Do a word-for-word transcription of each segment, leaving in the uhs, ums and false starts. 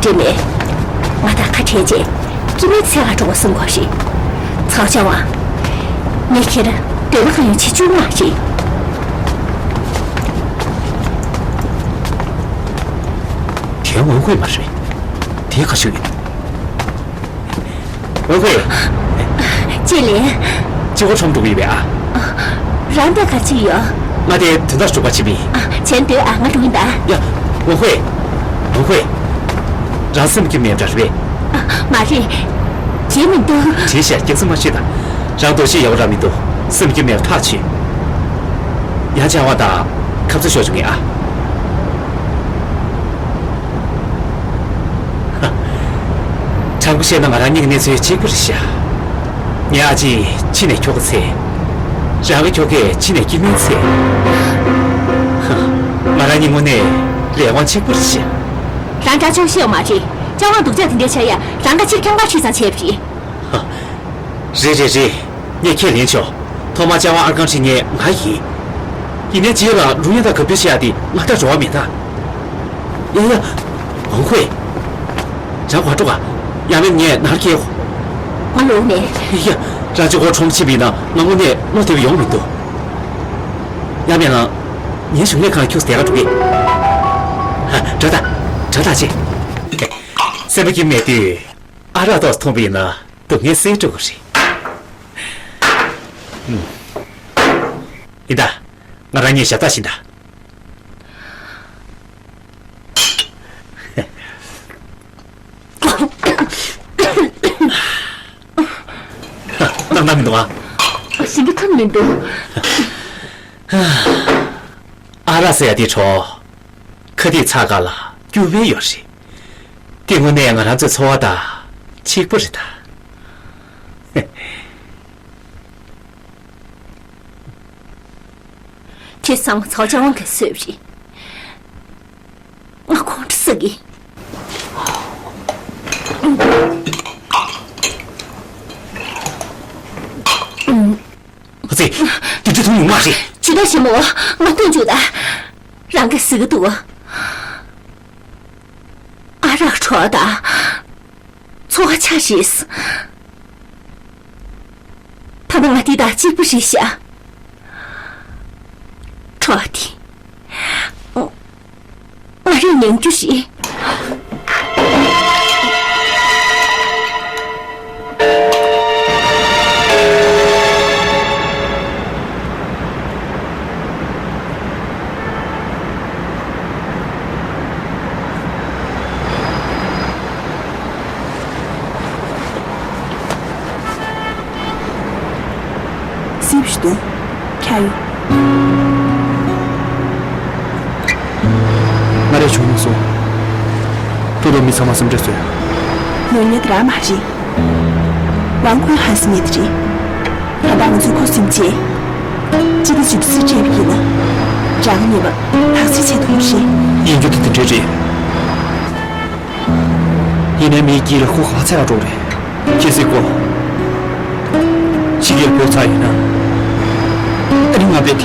རེད་མེད། ང་དང་ཁ་བྲལ་རྗེས་སྐྱེ་དམན་ཚེ་ག་འགྲོ་བ་གསུང་དགོས་རེད། ཚའོ་ཅང་ཝང་། ངས་ཁྱེད་ལ་འདོད་པ་གང་ཡོད་བྱེད་བཅུག་མ་རེད། དེ་ཝང་ཧུའེ་མ་རེད། དེ་ག་ཞིག་ཡིན། ཝང་ཧུའེ། ཅེ་ལེ། ཅི་གོ་ཁྲོམ་འགྲོ་གི་ཡོད་པས་ཨ། རང་དེ་ག་ཅི་ཡོད། ང་དེ་དོན་དག་ཞུ་བ་བྱེད་པའི། ཨ། བྱས་འདོད་ཨ། ང་འགྲོ་གི་ཡིན་ད། ཡ། ཝང་ཧུའེ། ཝང་ཧུའེ། རང་སེམས་སྐྱིད་མེད་འདྲ་རེད་པས། ཨ། མ་རེད། བྱས་མི་འདུག་དྲིས་ཤག་སྐྱག་རྫུན་མ་བཤད་ད། རང་འདུ་ཤེས་ཡག་པོ་རག་མི་འདུག་སེམས་སྐྱིད་མེད་པ་ཐག་ཆོད། ཡང་ཅང་ཝང་དང་ཁ་རྩོད་ཤོར་བྱུང་ངས་ཨ། ཧ། དྲང་པོ་བཤད་ན་ང་རང་གཉིས་ཀྱི་གནས་ཚུལ་གཅིག་པ་རེད་ཤག་ངའི་ཨ་ཅེ་ཕྱི་ནས་ཁྱོ་ག་ཚེ། རང་གི་ཁྱོ་གས་ཕྱི་ནས་སྐྱེ་དམན་ཚེ། ཧ། ང་རང་གཉིས་དངོས་གནས་ལས་དབང་གཅིག་པ་རེད་ཤག་རང་དགྲ་བཅོམ་ཤེས་ཡོད་མ་རེད། ཅང་ཝང་སྡུག་ཅག་དེ་འདྲ་ཆགས་ཡ་རང་དགའ་ཕྱིར་འཁྱམ་གར་ཁྲིད་ཙང་བྱས་པ་རེད། ཧ། རེད་རེད་རེད། ངས་ཁས་ལེན་ཆོག་ཐོག་མར་ཅང་ཝང་ཨར་ཁང་ཁྲིད་མཁན་ང་ཡིན། ཡིན་ནའི་རྗེས་ལ་རུ་ཡན་དང་གབ་སྦས་བྱེད་ཡ་དེ་ང་ལྟར་འགྲོ་བ་མེད་ད། ཡ་ཡ། ཝང་ཧུའེ། རང་ག་འགྲོ་ག་ཡང་མིན་ངས་ནར་སྐྱེལ། ང་ལོག་ནས། ཡ་ཡ། རང་གཅིག་པོ་ཁྲོམ་ཕྱིན་པ་ཡིན་ན་ང་དངོས་གནས་བློ་བདེ་བོ་ཡོང་མི་འདུག་ཡང་མིན་ང་ངའི་བཞུགས་གནས་ཁང་ཁྱུགས་བསྡད་ག་འགྲོ་གི། ཧ། དྲག་ད། དྲག་ད་ཅེ། སེམས་པ་སྐྱིད་མེད་དུས། ཨ་རག་ཏོག་ཙམ་འཐུང་བ་ཡིན་ན་སྡུག་བསྔལ་སེལ་འགྲོ་གི་རེད། ཨུམ། ཡིན་ད། ང་རང་གཉིས་ཞབས་ཏག་ཕྱིན་ད། སྣང་དག་མི་འདུག་ཨ། ཞིམ་པོ་ཐོན་མི་འདུག་ཨ་རག་ཟེར་ཡ་དེ་གྲོགས། ཁ་ཏིག་ཚ་ག་ལ་སྐྱུར་བས་ཡོད་རེད། དེ་དངོས་གནས་ང་རང་ཚོའི་འཚོ་བ་དང་གཅིག་པ་རེད་ད། དེ་ཚང་མ་ཚའོ་ཅང་ཝང་གིས་བཟོས་པ་རེད། ང་ཁོང་ཁྲོ་ཟ་གི། ཨ་ཙི། དེ་འདྲ་འཐུང་ཡོང་མ་རེད། ཇུས་གཏོགས་ཆེན་མོ། ང་འཐུང་བཅུག་ད། རང་གིས་ཟ་གི་འདུག་ཨ་རག་གྲོགས་དང་། འཚོ་བ་ཆགས་རེད། ད་ནི་ང་འདི་དང་གཅིག་པ་རེད་ཤག་གྲོགས་དེ། ང་རང་ཉན་རྒྱུ་རེད། སིབ་ཞུ་དོན། ཁྱ་ཡོ། ང་རས་བྱུང་མ་སོང་། ཐུགས་རྡོ་མི་ཚང་མ་སེམས་ཁྲལ་བཟོས། ཉོ་ཉེ་དེ་ར་མ་རེད། ཝང་ཁུན་ཧན་སི་ཉེ་དེ་རེད། ད་ལྟ་ང་ཚོས་ཁོ་སེམས་ཅན། ཅི་ལྟ་ཇུས་སུ་སྤྲད་པ་ཡིན་ན། རང་ཉེ་བ་བག་ཆགས་ཆེ་དུ་རེད། ཡིན་རྒྱུ་དེ་དེ་འདྲས་རེད། ཡིན་ནའི་མིའི་རྒྱུད་ལ་ཁོ་ག་ཚད་ལ་འགྲོ་རེད། ཁྱེད་སྲིད་གོ། ཕྱི་རྒྱལ་བོད་ཚ་ཡིན་ན། ཨ་ནི་ང་བེད།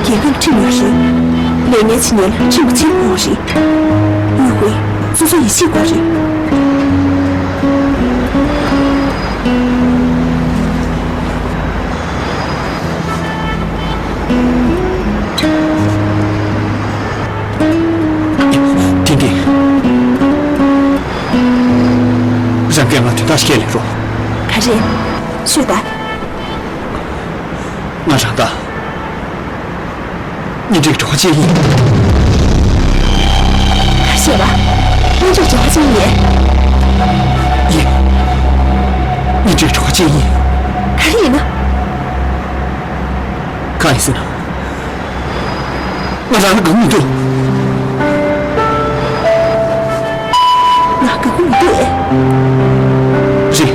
རྒྱལ་ཁབ་ཁྲིམས་ཡོད་རེད། ལས་ངན་བྱེད་མཁན་ལ་ཁྲིམས་ཀྱི་ཕྱིར་དགོས་རེད། དངུལ་དཔེ་སོ་སོ་ཡིད་ཆེས་དགོས་རེད། ཏིང་ཏིང་། རང་གིས་ང་དོན་དག་ཞིག་ལས་རོགས། ག་རེ། ཤོད་ད། ང་རང་ད། གཉེན་སྒྲིག་གྲོགས་ཅན་ཡིན། ག་རེ་བྱས་པ། གཉེན་སྒྲིག་གྲོགས་ཅན་ཡིན། ཡིན། གཉེན་སྒྲིག་གྲོགས་ཅན་ཡིན། ག་རེ་ཡིན་ན། གང་ཡིན་ཟེར་ན། ང་རང་ལ་དགའ་མི་འདུག་ང་དགའ་མི་འདུག་ཨེ། རེད།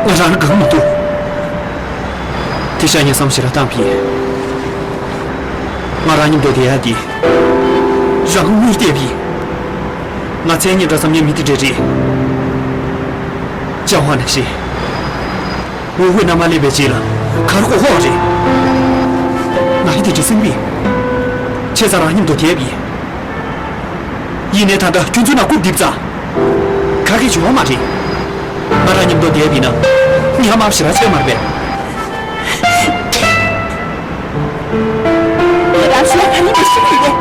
ང་རང་ལ་དགའ་མི་འདུག་དེ་ཤ་ཉེ་བསམ་ཞེ་དྲག་བཏང་བ་ཡིན། ང་རང་མཉམ་དུ་བསྡད་ཡ་འདི། རང་དངུལ་བལྟས་པ་ཡིན། ང་མཚན་སྙན་གྲགས་བསམ་མཁན་མི་དེ་འདྲས་རེད། ཅང་ཧ་ན་ཤེས། འུ་ཧུའི་མནའ་མ་སླེབས་པའི་རྗེས་ལ་གར་ཧོ་ཧོ་རེད། ང་ཧི་དེ་འདྲ་སེམས་པས། བྱས་ཙང་རང་མཉམ་དུ་བསྡད་པ་ཡིན། ཡིན་ནའི་ད་ལྟ་ཁྱོད་ཚོ་ནང་རྐུབ་རྡིབ་ཙང་། ག་གེ་བྱུང་བ་མ་རེད། ང་རང་མཉམ་དུ་བསྡད་པ་ཡིན་ན། ཉམས་མ་ཞེ་དྲག་ཆེ་མ་རེད་པས། ངས་རང་ཞུ་ཡ་ག་ནི་མི་ཤེས་ཀྱི་རེད།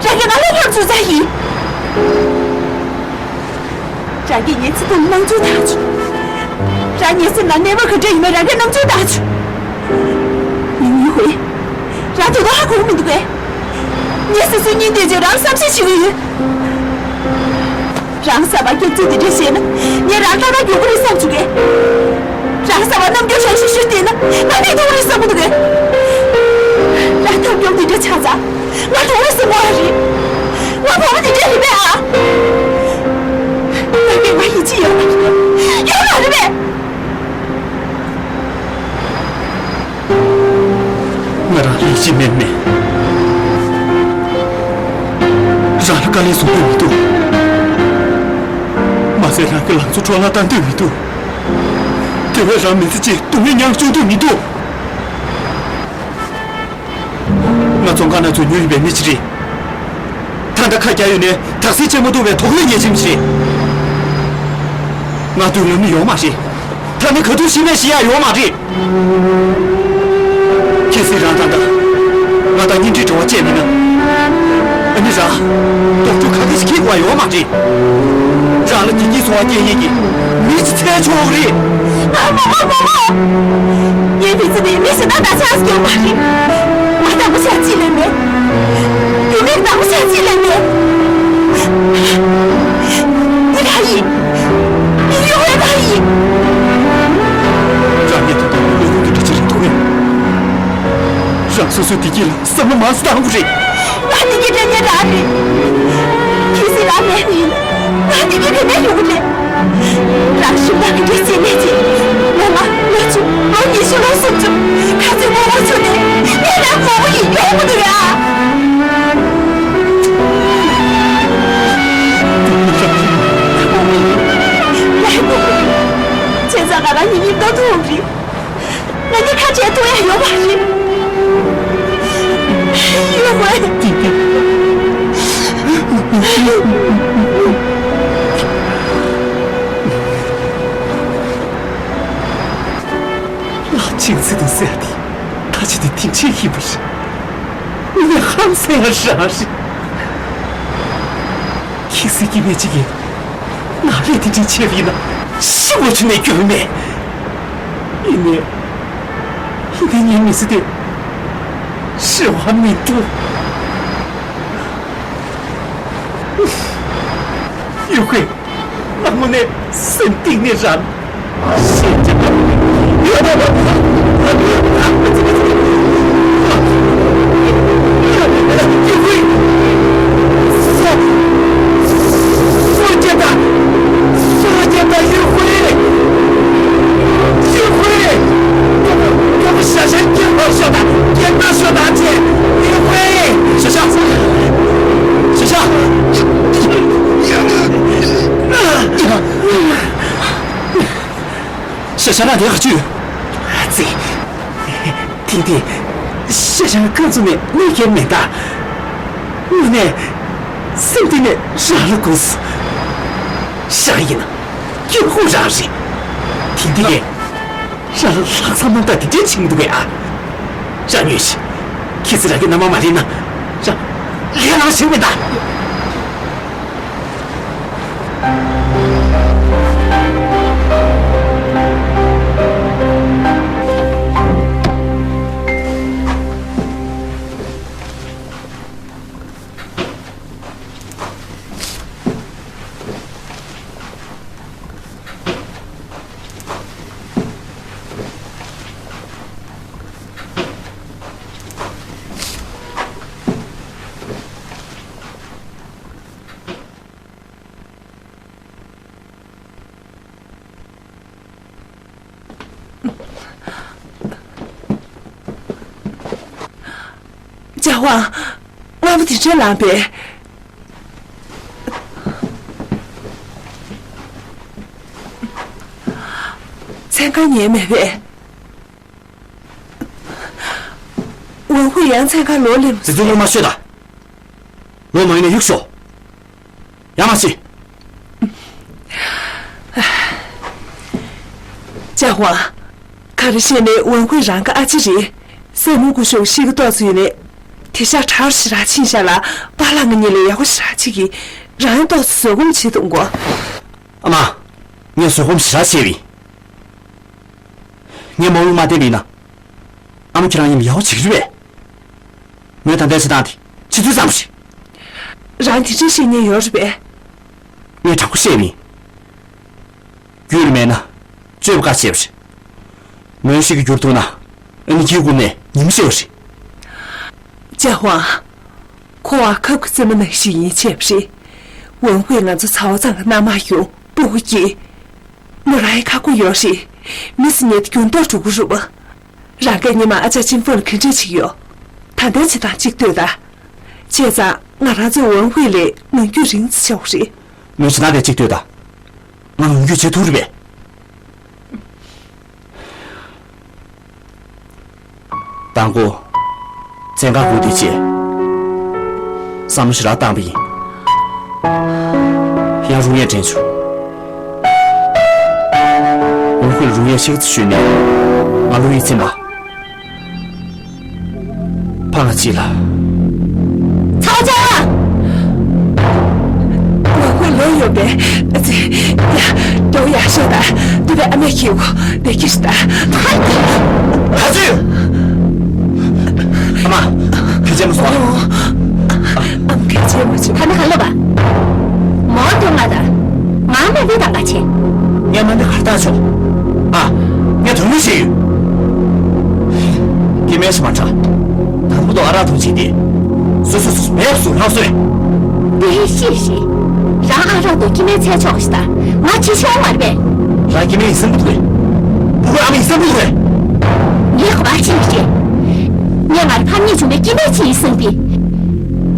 རང་གིས་ང་ལ་ལྷག་ཚུལ་ཙམ་ཡིན། རང་གིས་ངའི་ཚེ་ཐུང་དམངས་གཙོའི་ཐག་ཆོད། རང་ཉིད་སེམས་ནང་གནས་བབ་ག་འདྲ་ཡིན་མིན་རང་གིས་རྣམ་ཚོད་ཐག་ཆོད། ཡིན་ཡིན་ཧུའེ། རང་དོན་དག་ཧ་གོ་གི་མི་འདུག་གས། ངས་སོ་སོའི་སྙིང་འདོད་ཅིག་རང་བསམ་ཤེས་བྱེད་ཀྱི་ཡོད། རང་གསར་པ་སྐྱག་རྫུན་འདི་འདྲ་བཤད་ན་ངས་རང་ཏག་ཏག་མགྱོགས་པོ་རེད་བསམ་བྱུང་གས། རང་གསར་པ་རྣམ་འགྱུར་ཞན་ཞུ་ཞུ་བལྟས་ན་ང་ནས་ཐུག་རེད་བསམ་གི་འདུག་གས། རང་ཐབས་སྐྱོ་འདི་འདྲ་ཆགས་ཙང་། ང་གྲོངས་རེད་བསམ་གི་རེད། ང་བུ་མོ་འདི་འདྲ་རེད་པས་ཨ། ང་གིས་ང་ཡིད་ཆེས་ཡོད་མ་རེད། ཡོད་མ་རེད་པས། ང་རང་ལ་ཡིད་ཆེས་མེད་མེད། རང་ལ་དཀའ་ལས་བཟོ་འདོད་མི་འདུག་མ་ཟད་རང་གི་ལང་ཚོ་འཕྲོ་བརླག་གཏང་འདོད་མི་འདུག་དེ་བས་རང་མི་ཚེ་གཅིག་སྡུག་བསྔལ་མྱངས་སྐྱོང་འདོད་མི་འདུག་ང་བཙོན་ཁང་ནང་འཛུལ་མྱོང་ཡོད་པའི་མི་ཞིག་རེད། ད་ལྟ་ཁ་རྒྱག་ཡོད་ནའི་དག་སེལ་བྱེད་མ་ཐུབ་པའི་དོགས་ཡོད་ངེས་ཅན་ཞིག་རེད། ང་སྡུག་ལབ་ནི་ཡོད་མ་རེད། ད་ནི་ག་དུས་ཤི་ནའི་ཤི་ཡག་ཡོད་མ་རེད། གལ་སྲིད་རང་དང་ད་ང་དང་གཉེན་སྒྲིག་འབྲེལ་བ་བཅད་མེད་ན། ཨ་ནི་རང་དོགས་འཁྲུལ་ག་གེ་ཞིག་འཁྱེར་དགོས་ཡོད་མ་རེད། རང་ལ་བདེ་སྐྱིད་འཚོ་བ་སྐྱེལ་ཡས་ཀྱི་མི་ཞིག་འཚོལ་ཆོག་གི་རེད། ཨ་མ་མ་མ་མ། ངའི་མི་ཚེ་འདི་མི་ཞིག་དང་འདྲ་ཆགས་སྐྱོང་མ་རེད། ང་དང་པོ་ཆགས་ཅི་ལས་མེད། ཡུལ་མི་དང་པོ་ཆགས་ཅི་ལས་མེད། འདི་རང་ཡིན། འདི་ཡོད་རེད་རང་ཡིན། རང་ཉིད་དང་དང་པོ་བློ་ཡུལ་གྱི་འདྲ་ཆ་རེད་འདུག་གས། རང་སོ་སོའི་བདེ་སྐྱིད་ལ་བསམ་བློ་མང་ཙམ་བཏང་དགོས་རེད། ང་འདི་གི་དྲན་ཉེ་རང་རེད། གལ་སྲིད་རང་མེད་ན་ཡིན། ང་འདི་གི་དྲན་ཉེ་ཡོང་གི་རེད། རང་ཤི་ན་གི་འདྲ་སེ་ནས་ཅི། ང་ལ་ལོ་ཆུང་ལོ་ཉི་ཤུ་ལོ་སུམ་ཅུ། ཁ་ཚིག་མོ་མོ་ཆུ་ནས་ངས་རང་གོ་བོ་ཡིན་ཡོང་གི་འདུག་ཡ། ལས་གོ་བྱས་ཙང་ང་རང་ཉིད་ཉིད་ལྟ་ཐུབ་རེད། ང་གཉིས་ཁ་བྲལ་ཐུབ་ཡ་ཡོད་མ་རེད། ཡོད་མ་རེད། ལགས་ཅིག་ཚེ་དང་ཟེར་ཡ་དེ་ད་ཅི་དེ་དེང་ཆེན་ཡིན་པ་རེད། ངས་ཧང་སང་ཡ་རང་རེད། ཁྱེད་སྲིད་ཀྱི་མེད་ཅིག་གིས་ང་ལས་དེ་འདྲའི་ཆེ་བ་ཡིན་ན་ཤི་བ་ཆུ་ནས་སྐྱོན་མེད། ཡིན་ནའི། ཡིན་ནའི་ངའི་མི་ཚེ་དེ་ཞི་བ་མི་འདུག་ཡུ་ཧུའེ། ང་དངོས་གནས་སེམས་གཏིང་ནས་རང་ཤེས་ཀྱི་མ་རེད། ཡུ་ཧུའེ། སོ། སོ་སྐྱེ་དང་། སོ་སྐྱེ་དང་ཡུ་ཧུའེ། ཡུ་ཧུའེ། ཡུ་ཧུའེ། ཤ་ཤ་སྐྱེ་མ་ཤོག་དང་། སྐྱེ་མ་ཤོག་དང་ཅེ། ཡུ་ཧུའེ། ཤ་ཤ། ཤ་ཤ། ཤ་ཤ་ལ་དེ་ག་ཅུ། ཙི། དེ་དེ། ཤ་ཤ་ཁ་ཚུགས་ནས་གནོད་མཁན་མེད་ད། དངོས་གནས་སེམས་གཏིང་ནས་རང་ལ་དགོས་སོ། ཤ་ཡིན་ན་སྐྱོན་ཁུངས་རང་རེད། དེ་དེ་གས་རང་ལ་ལྷག་བསམ་རྣམ་དག་དེ་འདྲས་བྱེད་མི་འདུག་གས་ཨ། རང་ཉོན་ཞིག་ཁྱེད་ཚོ་རང་གི་མནའ་མ་མ་རེད་ན། རང་ལས་ནང་བཞིན་མེད་ད། ལྕགས་དབང་། རྔ་མ་དེ་འདྲ་ལངས་པས། མཚན་གང་ཉལ་མེད་པས། ཝང་ཧུ་ཡང་མཚན་གང་ལོག་སླེབས། ཙི་ཙི་ལོག་མ་ཤོད་ད། ལོག་མ་ཡིན་ན་གཡུག་ཤོག་ཡ་མ་བྱེད། ཅཱ་ཧུའང་། ག་རེ་བཤད་ནའི་ཝུན་ཧུའེ་རང་གི་ཨ་ཅེ་རེད། སྲས་མོ་སྐུ་ཞབས་ཤི་གི་ཏོག་ཙམ་ཡོད་ནས། དེ་ཤ་ཁྲ་ཞེ་དྲག་ཕྱིན་ཤག་ལ། པཱ་ལགས་ང་གཉིས་ལ་ཡག་པོ་ཞེ་དྲག་བྱེད་ཀྱི། རང་ཡང་ཏོག་ཙམ་བཟོད་སྒོམ་བྱེད་གཏོང་གོ། ཨ་མ། ངས་བཟོད་སྒོམ་ཞེ་དྲག་བྱས་པ་ཡིན། ངས་མ་འོངས་མ་བསྟན་པ་ཡིན་ན། ཨ་མ་ཁྱེད་རང་ཡིན་ཡག་པོ་བྱེད་ཀྱི་རེད་པས། མོས་ད་ལྟའི་བྱེད་སྟངས་དེ་ཕྱི་ཚུལ་ཙམ་རེད། རང་དེ་འདྲ་བཤད་མཁན་ཡོད་རེད་པས། ངས་དྲང་པོ་བཤད་པ་ཡིན། རྒྱུས་ལ་མེད་ན་སྤྱོད་པ་དཀའ་བྱས་པ་རེད། མོས་ཤི་གི་འགྱུར་འདུག་ན། ཨ་ནི་ཁྱིའི་སྒོ་ནས་ཉིན་མོ་ཤི་བ་རེད། ཅཱ་ཧུའང་། ཁོ་བ་ཁབ་ཀྱི་རྩེ་མོ་ནང་བཞིན་ཡིན་བྱས་པ་རེད། ཝུན་ཧུའེ་ང་ཚོ་ཚ་བ་ཚང་གི་མནའ་མ་ཡོང་སྤུ་གུ་སྐྱེས། མོ་རང་ཡི་ཁག་པོ་ཡོད་རེད། མི་སེམས་ཉིད་དུ་འགྱུར་ལྡོག་འགྲོ་གི་རེད་པ། རང་གིས་ཉི་མ་ཨ་ཅག་ཅིན་ཧྥུང་ལ་ག་འདྲས་བྱེད་ཀྱི་ཡོད། ད་ལྟའི་བྱེད་སྟངས་གཅིག་ལྟོས་དང་། བྱས་ཙང་ང་རང་ཚོས་ཝུན་ཧུའེ་ལ་ངང་རྒྱུད་རིང་ཙམ་བྱ་དགོས་རེད། མོས་བྱེད་སྟངས་དེ་གཅིག་ལྟོས་དང་། ང་ངང་རྒྱུད་བྱེད་ཐུབ་རེད་པས། དང་པོ། བཙན་ཁང་སྒུག་བསྡད་བྱས། བསམ་བློ་ཞེ་དྲག་བཏང་པ་ཡིན། ཡང་རུང་ཡས་དྲན་བྱུང་། ཝུན་ཧུའེ་ལ་རུང་ཡས་ཤིག་ཙམ་ཞུས་ནས། ང་ལོ་ཡིད་ཚིམ་པ། ཕ་ང་གཅིག་ལ། ཚ་བ་ཅན། ཝུན་ཧུའེ་ལོ་ཡོད་པས། ཨ་ཙི། ཡ། རྒྱལ་པོ་ཡར་ཤོག་དང་། འདི་པའི་ཨ་མས་ཁྱེར་གོ། བདེ་སྐྱིད་ཞིག་དང་། ཧ་ཙི། ཨ་མ། ཕལ་ཆེར་མ་སོང་ཨ། ཨ་མ་ཕལ་ཆེར་མ་བྱུང་། ད་ནི་ག་ལབ་པ། མོ་དོན་ང་དང་། ང་མ་འདི་དང་ག་ཆེ། ངས་མ་འདི་གར་བཏང་ཆོག་ཨ། ངས་དོན་དངོས་བཤད་ཡོད། སྐྱེ་དམན་ཞིག་མ་དྲག་ད་ལྟ་བར་དུ་ཨ་རག་འཐུང་བྱས་ཏེ། སོ་སོ་སོ་སོ་མེད་སུ་རང་སོ་རེད། དེ་ཤེས་ཤེས། རང་ཨ་རག་ཏུ་སྐྱེ་དམན་འཚོལ་ཆོག་ཞིག་ད། ང་བྱེད་ཆོག་མ་རེད་པས། རང་སྐྱེ་དམན་ཡིན་བསམ་གྱི་འདུག་གས། ཕྲུ་གུ་ཨ་མ་ཡིན་བསམ་གྱི་འདུག་གས། ངས་ག་བ་ཕྱིན་ཤེས། ངས་ང་རང་ཕམ་ཉེས་བྱུང་བའི་སྐྱེ་དམན་ཅིག་ཡིན་བསམ་གྱི།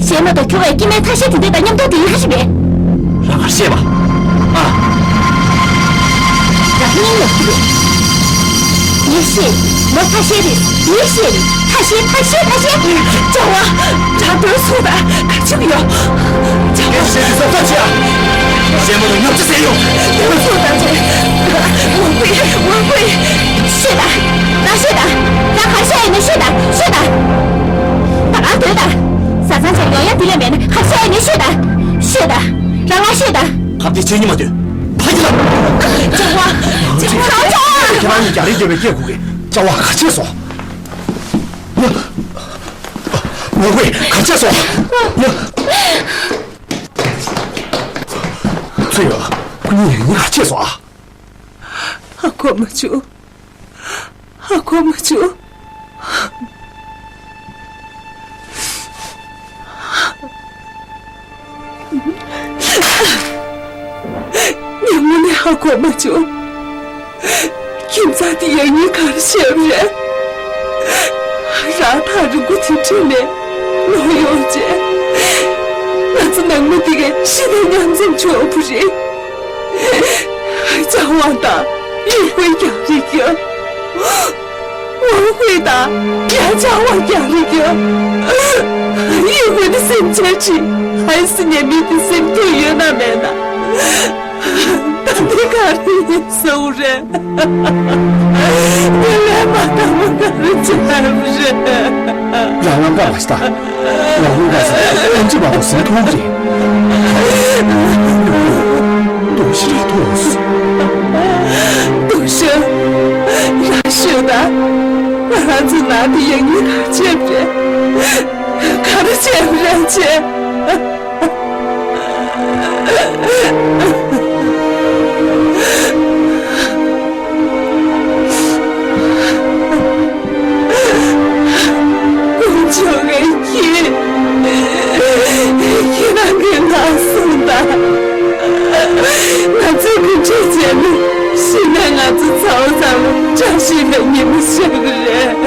གཞན་མ་གཏོགས་ཁྱོ་གའི་སྐྱེ་དམན་ཐ་ཤལ་དེ་འདྲ་དང་མཉམ་དུ་དེ་ཡིན་ག་ཞིག་པས། རང་གར་བཤད་པ། ཨ། རང་སྙིང་ལ་ཁུ་རེད། ངས་ཤེས། མོ་ཐ་ཤལ་རེད། ངས་ཤེས་རེད། ཐ་ཤལ་ཐ་ཤལ་ཐ་ཤལ། ཅཱ་ཧུའང་། རང་དོན་སོང་ད་ག་ཆུག་ཡོད། ཅཱ་ཧུའང་། ངས་ཤེས་རེད་བསམ་ཐག་ཆོད་ཨ། གཞན་མ་དང་མཉམ་དུ་བསད་ཡོང་། དོན་སོང་ད་ཅེ། ཝུན་ཧུའེ། ཝུན་ཧུའེ། ཤོད་ད། རང་ཤོད་ད། རང་གར་བཤད་ཡོད་ན་ཤོད་ད། ཤོད་ད། ད་གར་སྡོད་ད། བཟའ་ཚང་ཆ་ཡོང་ཡ་དེ་ལས་མེད་ན་གར་བཤད་ཡོད་ན་ཤོད་ད། ཤོད་ད། རང་ང་ཤོད་ད། ཁ་བརྡའི་ཆོས་ཉིད་མ་ཐོས། ཕ་གི་ལ། ཅཱ་ཧུའང་། ཅཱ་ཧུའང་། ཁྱེད་རང་གཉིས་རྒྱག་རེས་རྒྱབ་པའི་སྐད་གོ་གི། ཅཱ་ཧུའང་ག་ཆད་སོང་། ངོ་ཧུའེ་ག་ཆད་སོང་། ཚུ་ཡོད། ཁོ་གཉིས་ཡིན་ག་ཆད་སོང་ཨ། ཧ་གོ་མ་བྱུང་། ཧ་གོ་མ་བྱུང་། ངས་དངོས་གནས་ཧ་གོ་མ་བྱུང་། ཁྱིམ་ཚང་དེ་ཡང་སྙིང་ག་རེ་བྱས་པ་རེད། རང་ཐག་རིང་པོ་དེ་འཕྲད་ནས་ལོག་ཡོང་རྗེས། ང་ཚོ་ནང་མི་དེ་གའི་ཤི་ནས་མཉམ་འཛོམས་བྱུང་བ་རེད། ཅཱ་ཧུའང་དང་ཡུས་ཧུའེ་རྒྱག་རེས་ཀྱིས། ཝུན་ཧུའེ་དང་ཡ་ཅཱ་ཧུའང་རྒྱག་རེས་ཀྱིས། ཡུས་ཧུའེ་ནི་སེམས་ཅན་ཅིག་ཧན་སི་ཉེ་མི་དེ་སེམས་ཐུག་ཡོད་ན་མེད་ན། ད་འདི་ག་རེ་ཡིན་ཟེར་རེད། ངས་ལས་མ་བཏང་བ་ག་རེ་བྱས་པ་རེད། རང་ལ་དགའ་བ་ཞིག་དང་། ཡང་ཡང་དགའ་སོང་། ཨེམ་ཆི་མ་གཏོགས་ཟིན་ཐུབ་རེད། དུང་ཞིག་རེད་དུང་། དུང་ཞིག་ཡག་ཤོས་ད། ང་རང་ཚོའི་ནང་དེ་ཡང་སྙིང་ག་ཆད་རེད། ག་རེ་བྱས་རེད་བྱས། དཀོན་མཆོག་གིས་ཁྱེད། ཁྱེད་རང་གི་ལག་སོང་ད། ང་ཚོས་གུས་ཕྱག་བྱས་ནས་ཤི་ནས་ང་ཚོ་ཚ་བོ་ཚ་མོ་བཀྲ་ཤིས་པའི་ཉིན་མོ་ཤར་གི་རེད།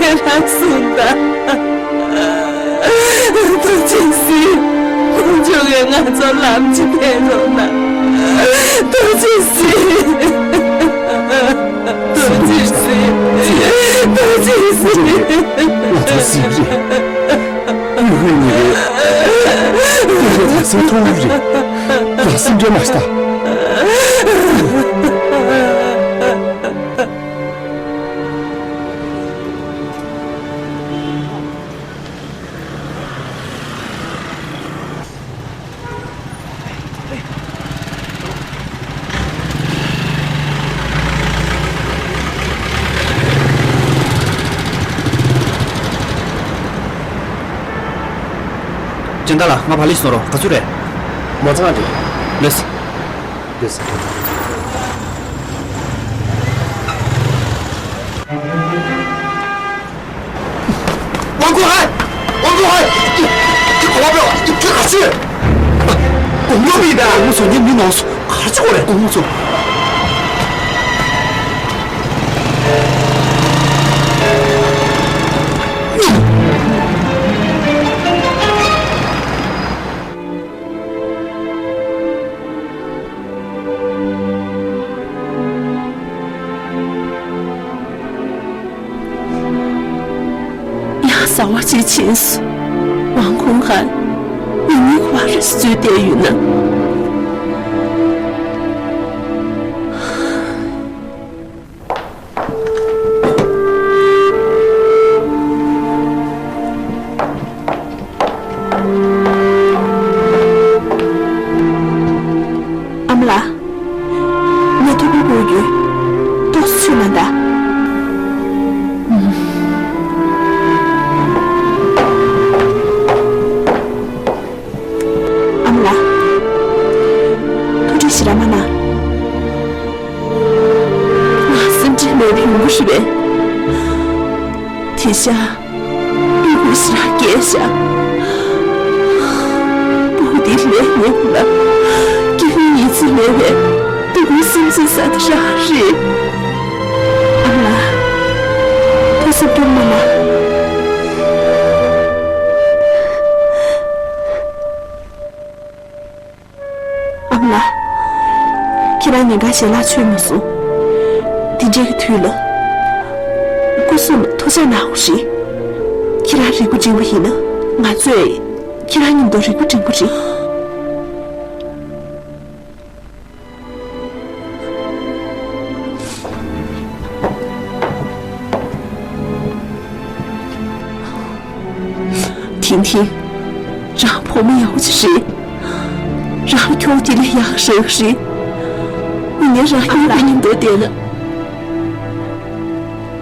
ཁྱེད་རང་གསུངས་དང་། ཐུགས་རྗེ་གཟིགས། དཀོན་མཆོག་གིས་ང་ཚོར་ལམ་ཅིག་སྟོན་རོགས་གནང་། ཐུགས་རྗེ་གཟིགས། ཐུགས་རྗེ་གཟིགས། ཐུགས་རྗེ་གཟིགས། ང་ཚོ་གཟིགས་རེད། ཡུལ་ཁོན་ཉིད་རེད། སེམས་ཐོག་རེད། ཡ། སེམས་ཁྲལ་མ་བྱེད་ད། སྤྱན་བདག་ལགས། ང་བག་ལེབ་བཟོ་རོགས། ག་ཚོད་རེད། མ་རྩ་ང་རེད། ལོས། ལོས། དབང་ཁུ་ཧན། དབང་ཁུ་ཧན། ཁྱེད་ཁོ་བ་ཁྱེད་ག་ཚོད། དགོང་མོ་མི་ད། དགོང་མོ་ཚོ་ངས་མི་ནོར་སོང་། ག་རེ་བྱེད་དགོས་རེད། དགོང་མོ་ཚོ། ཡང་གསང་བ་ཅིག་ཕྱིན་སོང་། ཝང་ཁུང་ཧན། ངེད་གཉིས་ཁོ་བ་རེ་བཙོས་བསྡད་ཡོད་ན། ཨ་མ་ལགས། ངས་ཐུགས་ཁུར་དགོས་རྒྱུ། ཏོག་ཙམ་ཚུད་ན་ད། ཨ་མ་ལགས། ཐུགས་རྗེ་ཞེ་དྲག་མ་གནང་། ང་སེམས་ཁྲལ་མེད་པའི་ཡོང་གི་རེད་པས། དེང་སང་སྤུ་གུ་ཞེ་དྲག་སྐྱེས་ཤག་སྤུ་གུ་དེ་ལས་ཉེ་བ་ལ་སྐྱེ་བོའི་ཡིད་ཆེས་མེད་པའི་སྤུ་གུའི་སེམས་ཚེགས་ཟ་དེ་རང་རེད། ཨ་མ་ལགས། ཐུགས་སེམས་སྐྱོ་མ་གནང་། ཨ་མ་ལགས། ཁྱེད་རང་ཉིན་གང་ཞལ་ལག་མཆོད་མ་སོང་། དེ་འདྲའི་གི་དུས་ལ། སྐུ་གཟུགས་ལ་ཐུགས་ཅག་གནང་དགོས་རེད། ཁྱེད་རང་རིག་པ་འགྲིམ་པ་ཡིན་ན་ང་ཚོས་ཁྱེད་རང་མཉམ་དུ་རིག་པ་འགྲིམ་གི་རེད། ཐིང་ཐིང་། རང་བུ་མོ་ཡག་པོ་ཅིག་རེད། རང་ཁྱོ་ག་དེ་ལས་ཡག་རེད་རེད། ངས་རང་ཉིད་ཀྱི་མཉམ་དུ་བསྡད་ན།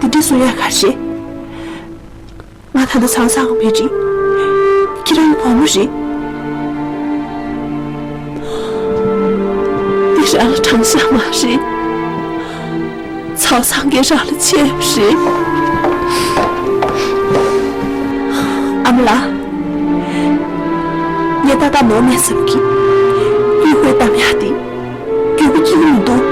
དེ་འདྲ་གསུང་ཡག་ག་རེད། ང་ད་ལྟ་ཚང་ཚང་མེད་རེད། ཁྱེད་རང་གི་བུ་མོ་རེད། འདི་རང་ལ་དྲང་བཞག་མ་རེད། ཚང་ཚང་གིས་རང་ལ་བྱས་པ་རེད། ཨ་མ་ལགས། ངས་ཏག་ཏག་ནོར་མེད་བསམ་གི། གཡུ་སྒོའི་གཏམ་ཡག་དེ། རྒྱུ་གི་ཅི་མི་འདུག་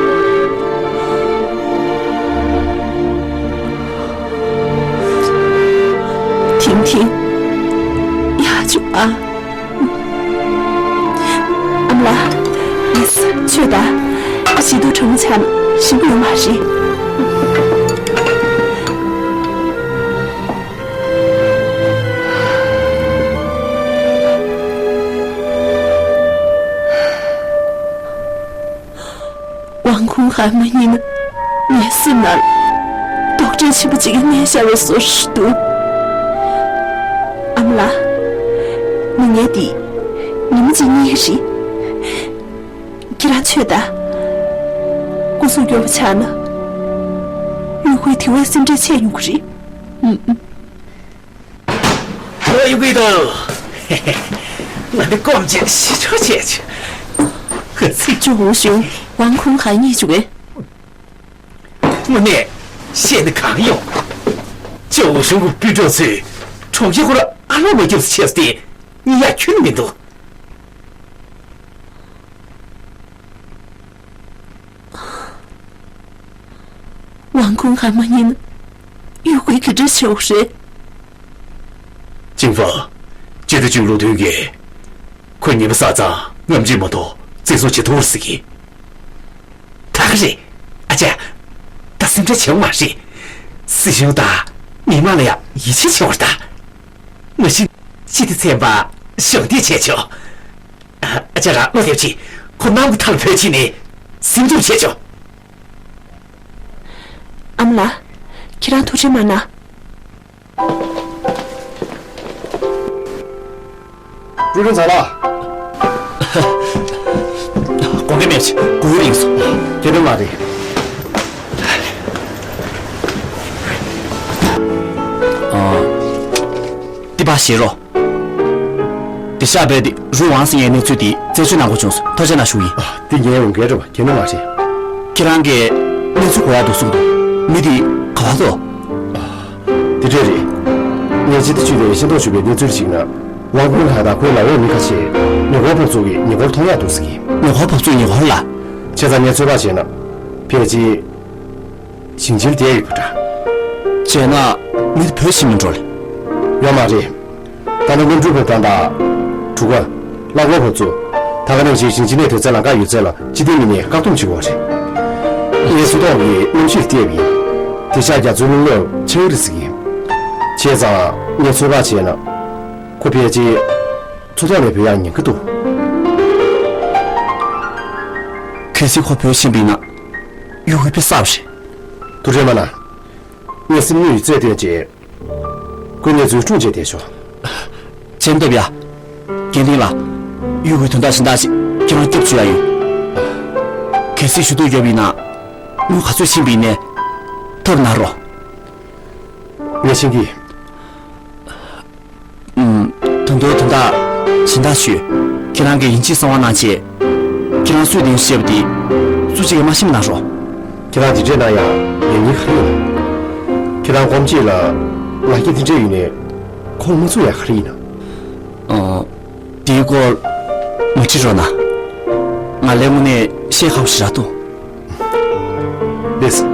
ཐིང་ཐིང་། ཡག་བྱུང་ཨ། ཨ་མ་ལགས། ཡེས། མཆོད་ད། ཞེ་སྡུག་གྲང་མོ་ཆགས་ན་ཞིམ་པོ་ཡོད་མ་རེད། ཝང་ཁུང་ཧན་མ་ཡིན་ན། ངའི་སེམས་ནང་དོགས་འདྲི་ཆེན་པོ་གཅིག་གིས་མནན་བཞག་པའི་བཟོ་ཞིག་འདུག་ཨ་མ་ལགས། མི་ངན་འདིས་ཉིན་མ་གཅིག་གཉིས་རེད། ཁྱེད་རང་ཚོས་ད། སྐུ་གཟུགས་སྐྱོ་པོ་ཆགས་ན། གཡུ་སྒོའི་དེ་བས་སེམས་ཁྲལ་ཆེ་ཡོང་གི་རེད། ཨུམ་ཨུམ། ལོ་ཡི་གུའི་དོ། ང་འདི་སྐོམ་བྱས་ཞེ་ཆོག་བྱས་ཆོག་ཧ་ཚི། ཅོ་ཧུ་ཞུང་ཝང་ཁུང་ཧན་གཉིས་བྱུང་བས། དངོས་གནས་བཤད་ན་གང་ཡོང་། ཅོ་ཧུ་ཞུང་གི་སྤུན་གྲོགས་ཚོས་གྲོང་ཁྱེར་ཁོ་ར་ཨ་ལོ་མ་རྒྱབ་སུ་ཆས་ཏེ་གཉིད་ཡ་ཁྱོན་མི་འདུག་ཝང་ཁུང་ཧན་མ་ཡིན་ན་གཡུ་སྒོའི་གི་འདྲ་ཆེ་བོ་རེད། ཅིང་ཧྥང་། ཅི་ཏུ་ཅུང་ལུགས་མཐུན་གྱིས། ཁོས་ཉེས་པ་བསགས་ཙང་རྔམ་བརྗིད་མ་གཏོགས་བཙན་བཟུང་བྱེད་ཐུབ་པ་རེད་ཟེར་གི། ད་ག་རེད། ཨ་ཅག་ད་སེམས་ཁྲལ་བྱེད་དགོས་མ་རེད། སྲིད་གཞུང་དང་མི་མང་ལ་ཡང་ཡིད་ཆེས་བྱེད་དགོས་རེད་ད། མ་གཞི་སྤྱི་བདེ་ཚན་པ་གཞོགས་འདེགས་བྱས་ཆོག་ཨ། ཅ་ར་བློ་བདེ་བྱེད། ཁོ་གནམ་གྱི་མཐའ་ལ་བུད་ཕྱིན་ནས་སེམས་སྡུག་བྱས་ཆོག་ཨ་མ་ལགས། ཁྱེད་རང་ཐུགས་རྗེ་མ་གནང་། ཀྲུའུ་རིན་ཚང་ལགས། དགོངས་འགལ་མེད་ཅིག་གུ་ཡུ་རིང་སོང་། སྐྱེ་དོན་མ་རེད། ཨ། འདི་པ་བཞེས་རོགས། དེ་ཤག་པས་དེ་རུ་ཝང་ཟེར་ཡའི་གནས་ཚུལ་དེ་རྩད་གཅོད་གནང་དགོས་བྱུང་སོང་། ཐུགས་རྗེ་གནང་ཞུ་ཡིན། ཨ། འདི་ངའི་འོས་འགན་རེད་པ། གལ་གནད་མ་རེད། ཁྱེད་རང་གིས་གནས་ཚུལ་གོ་ཡག་འདུག་གསུངས་འདུག་མི་དེ་ག་པར་འདུག་དེ་འདྲས་རེད། ངས་ཕྱི་ཟླ་བཅུ་པའི་ཤེས་རྟོགས་བྱུང་བའི་གནས་ཚུལ་ཞིག་ན། ཝང་ཀུན་ཧའེ་དང་ཁོའི་ལག་གཡོག་མི་ཁ་ཤས་ཉེ་འཁོར་ཕོག་ཚོགས་ཀྱི་ཉེ་འཁོར་མཐོང་ཡག་འདུག་ཟེར་གྱིས། ཉེ་འཁོར་ཕོག་ཚོགས་ཉེ་འཁོར་ལ། བྱས་ཙང་ངས་ཚོད་དཔག་བྱས་ན། ཕལ་ཆེར། ཞིང་ཆེན་བསྡད་ཡོད་པ་འདྲ། བྱས་ན། མི་དེ་བོད་ཕྱིན་མིན་འགྲོ་ལེ། ཡོད་མ་རེད། ད་ལྟ་སྔོན་འགྲོའི་བོད་དོན་དང་། གྲུ་ཁ། གླ་འཁོར་བབས་ཚུགས། ད་ག་ནང་བཞིན་ཞིང་ཆེན་ནས་དོན་ཚན་ལམ་ཁ་ཡོད་ཚད་ལ་སྤྱི་བདེའི་མི་སྣས་བཀག་སྡོམ་བྱེད་དགོས་པ་རེད། ངས་སུ་ཐོག་གི་གནམ་གཤིས་ལ་བལྟས་པ་ཡིན། དེ་ཤག་རྒྱ་མཚོའི་རླུང་ལོ་ཆེ་བ་རེད་ཟེར་གྱིན། བྱས་ཙང་ངས་ཚོད་དཔག་བྱས་ན། ཁོ་ཕལ་ཆེར་མཚོ་ཐོག་ནས་བུད་ཡག་ཉེན་ཁ་འདུག་གལ་སྲིད་ཁོ་བུད་ཕྱིན་པ་ཡིན་ན། གཡོ་འགུལ་དཔེ་གསར་པ་རེད། དུ་རེ་མ་ན། ངས་སེམས་ནུས་ཡོད་ཚད་བཏོན་བྱས། ཁོའི་གནས་ཚུལ་སྲུང་བྱས་བསྡད་ཆོག་བྱས་ན་འདོད་པ་ཡ། རྒན་ལྡིང་ལགས། གཡོ་འགུལ་དོན་དག་གཞན་དག་ཞིག་ཁྱེད་རང་སྐྱོབ་བཅུག་ཡ་ཡོད། གལ་སྲིད་ཞུ་གཏུག་བརྒྱབ་པ་ཡིན་ན། དངུལ་ག་ཚོད་ཕྱིན་པ་ཡིན་ནའི། ཐོབ་གནང་རོགས། ངས་ཤེས་ཀྱི། ཨུམ། ད་དུང་དོན་དག་གཞན་དག་ཞུས། ཁྱེད་རང་གིས་ཡིན་གཅིག་གསང་བ་གནང་བྱས། ཁྱེད་རང་སུས་དེ་བཤད་པ་དེ། སུ་གཅིག་གིས་མ་ཤེས་པ་གནང་རོགས། ཁྱེད་རང་དེ་འདྲས་གནང་ཡ་ཡོད་ཉེན་ག་རེ་ཡོད་ན། ཁྱེད་རང་སྒོམ་གཅིག་ལ་ལག་ཁྱེར་དེ་འདྲས་ཡོད་ནའི་ཁོང་མ་ཚུགས་ཡ་ག་རེ་ཡིན་ན། ཨ། དེའི་སྐོར་མ་དྲི་རོགས་གནང་། ང་ལ་དངོས་གནས་བཤད་ཁག་པོ་ཞེ་དྲག་འདུག་ལགས་སེ།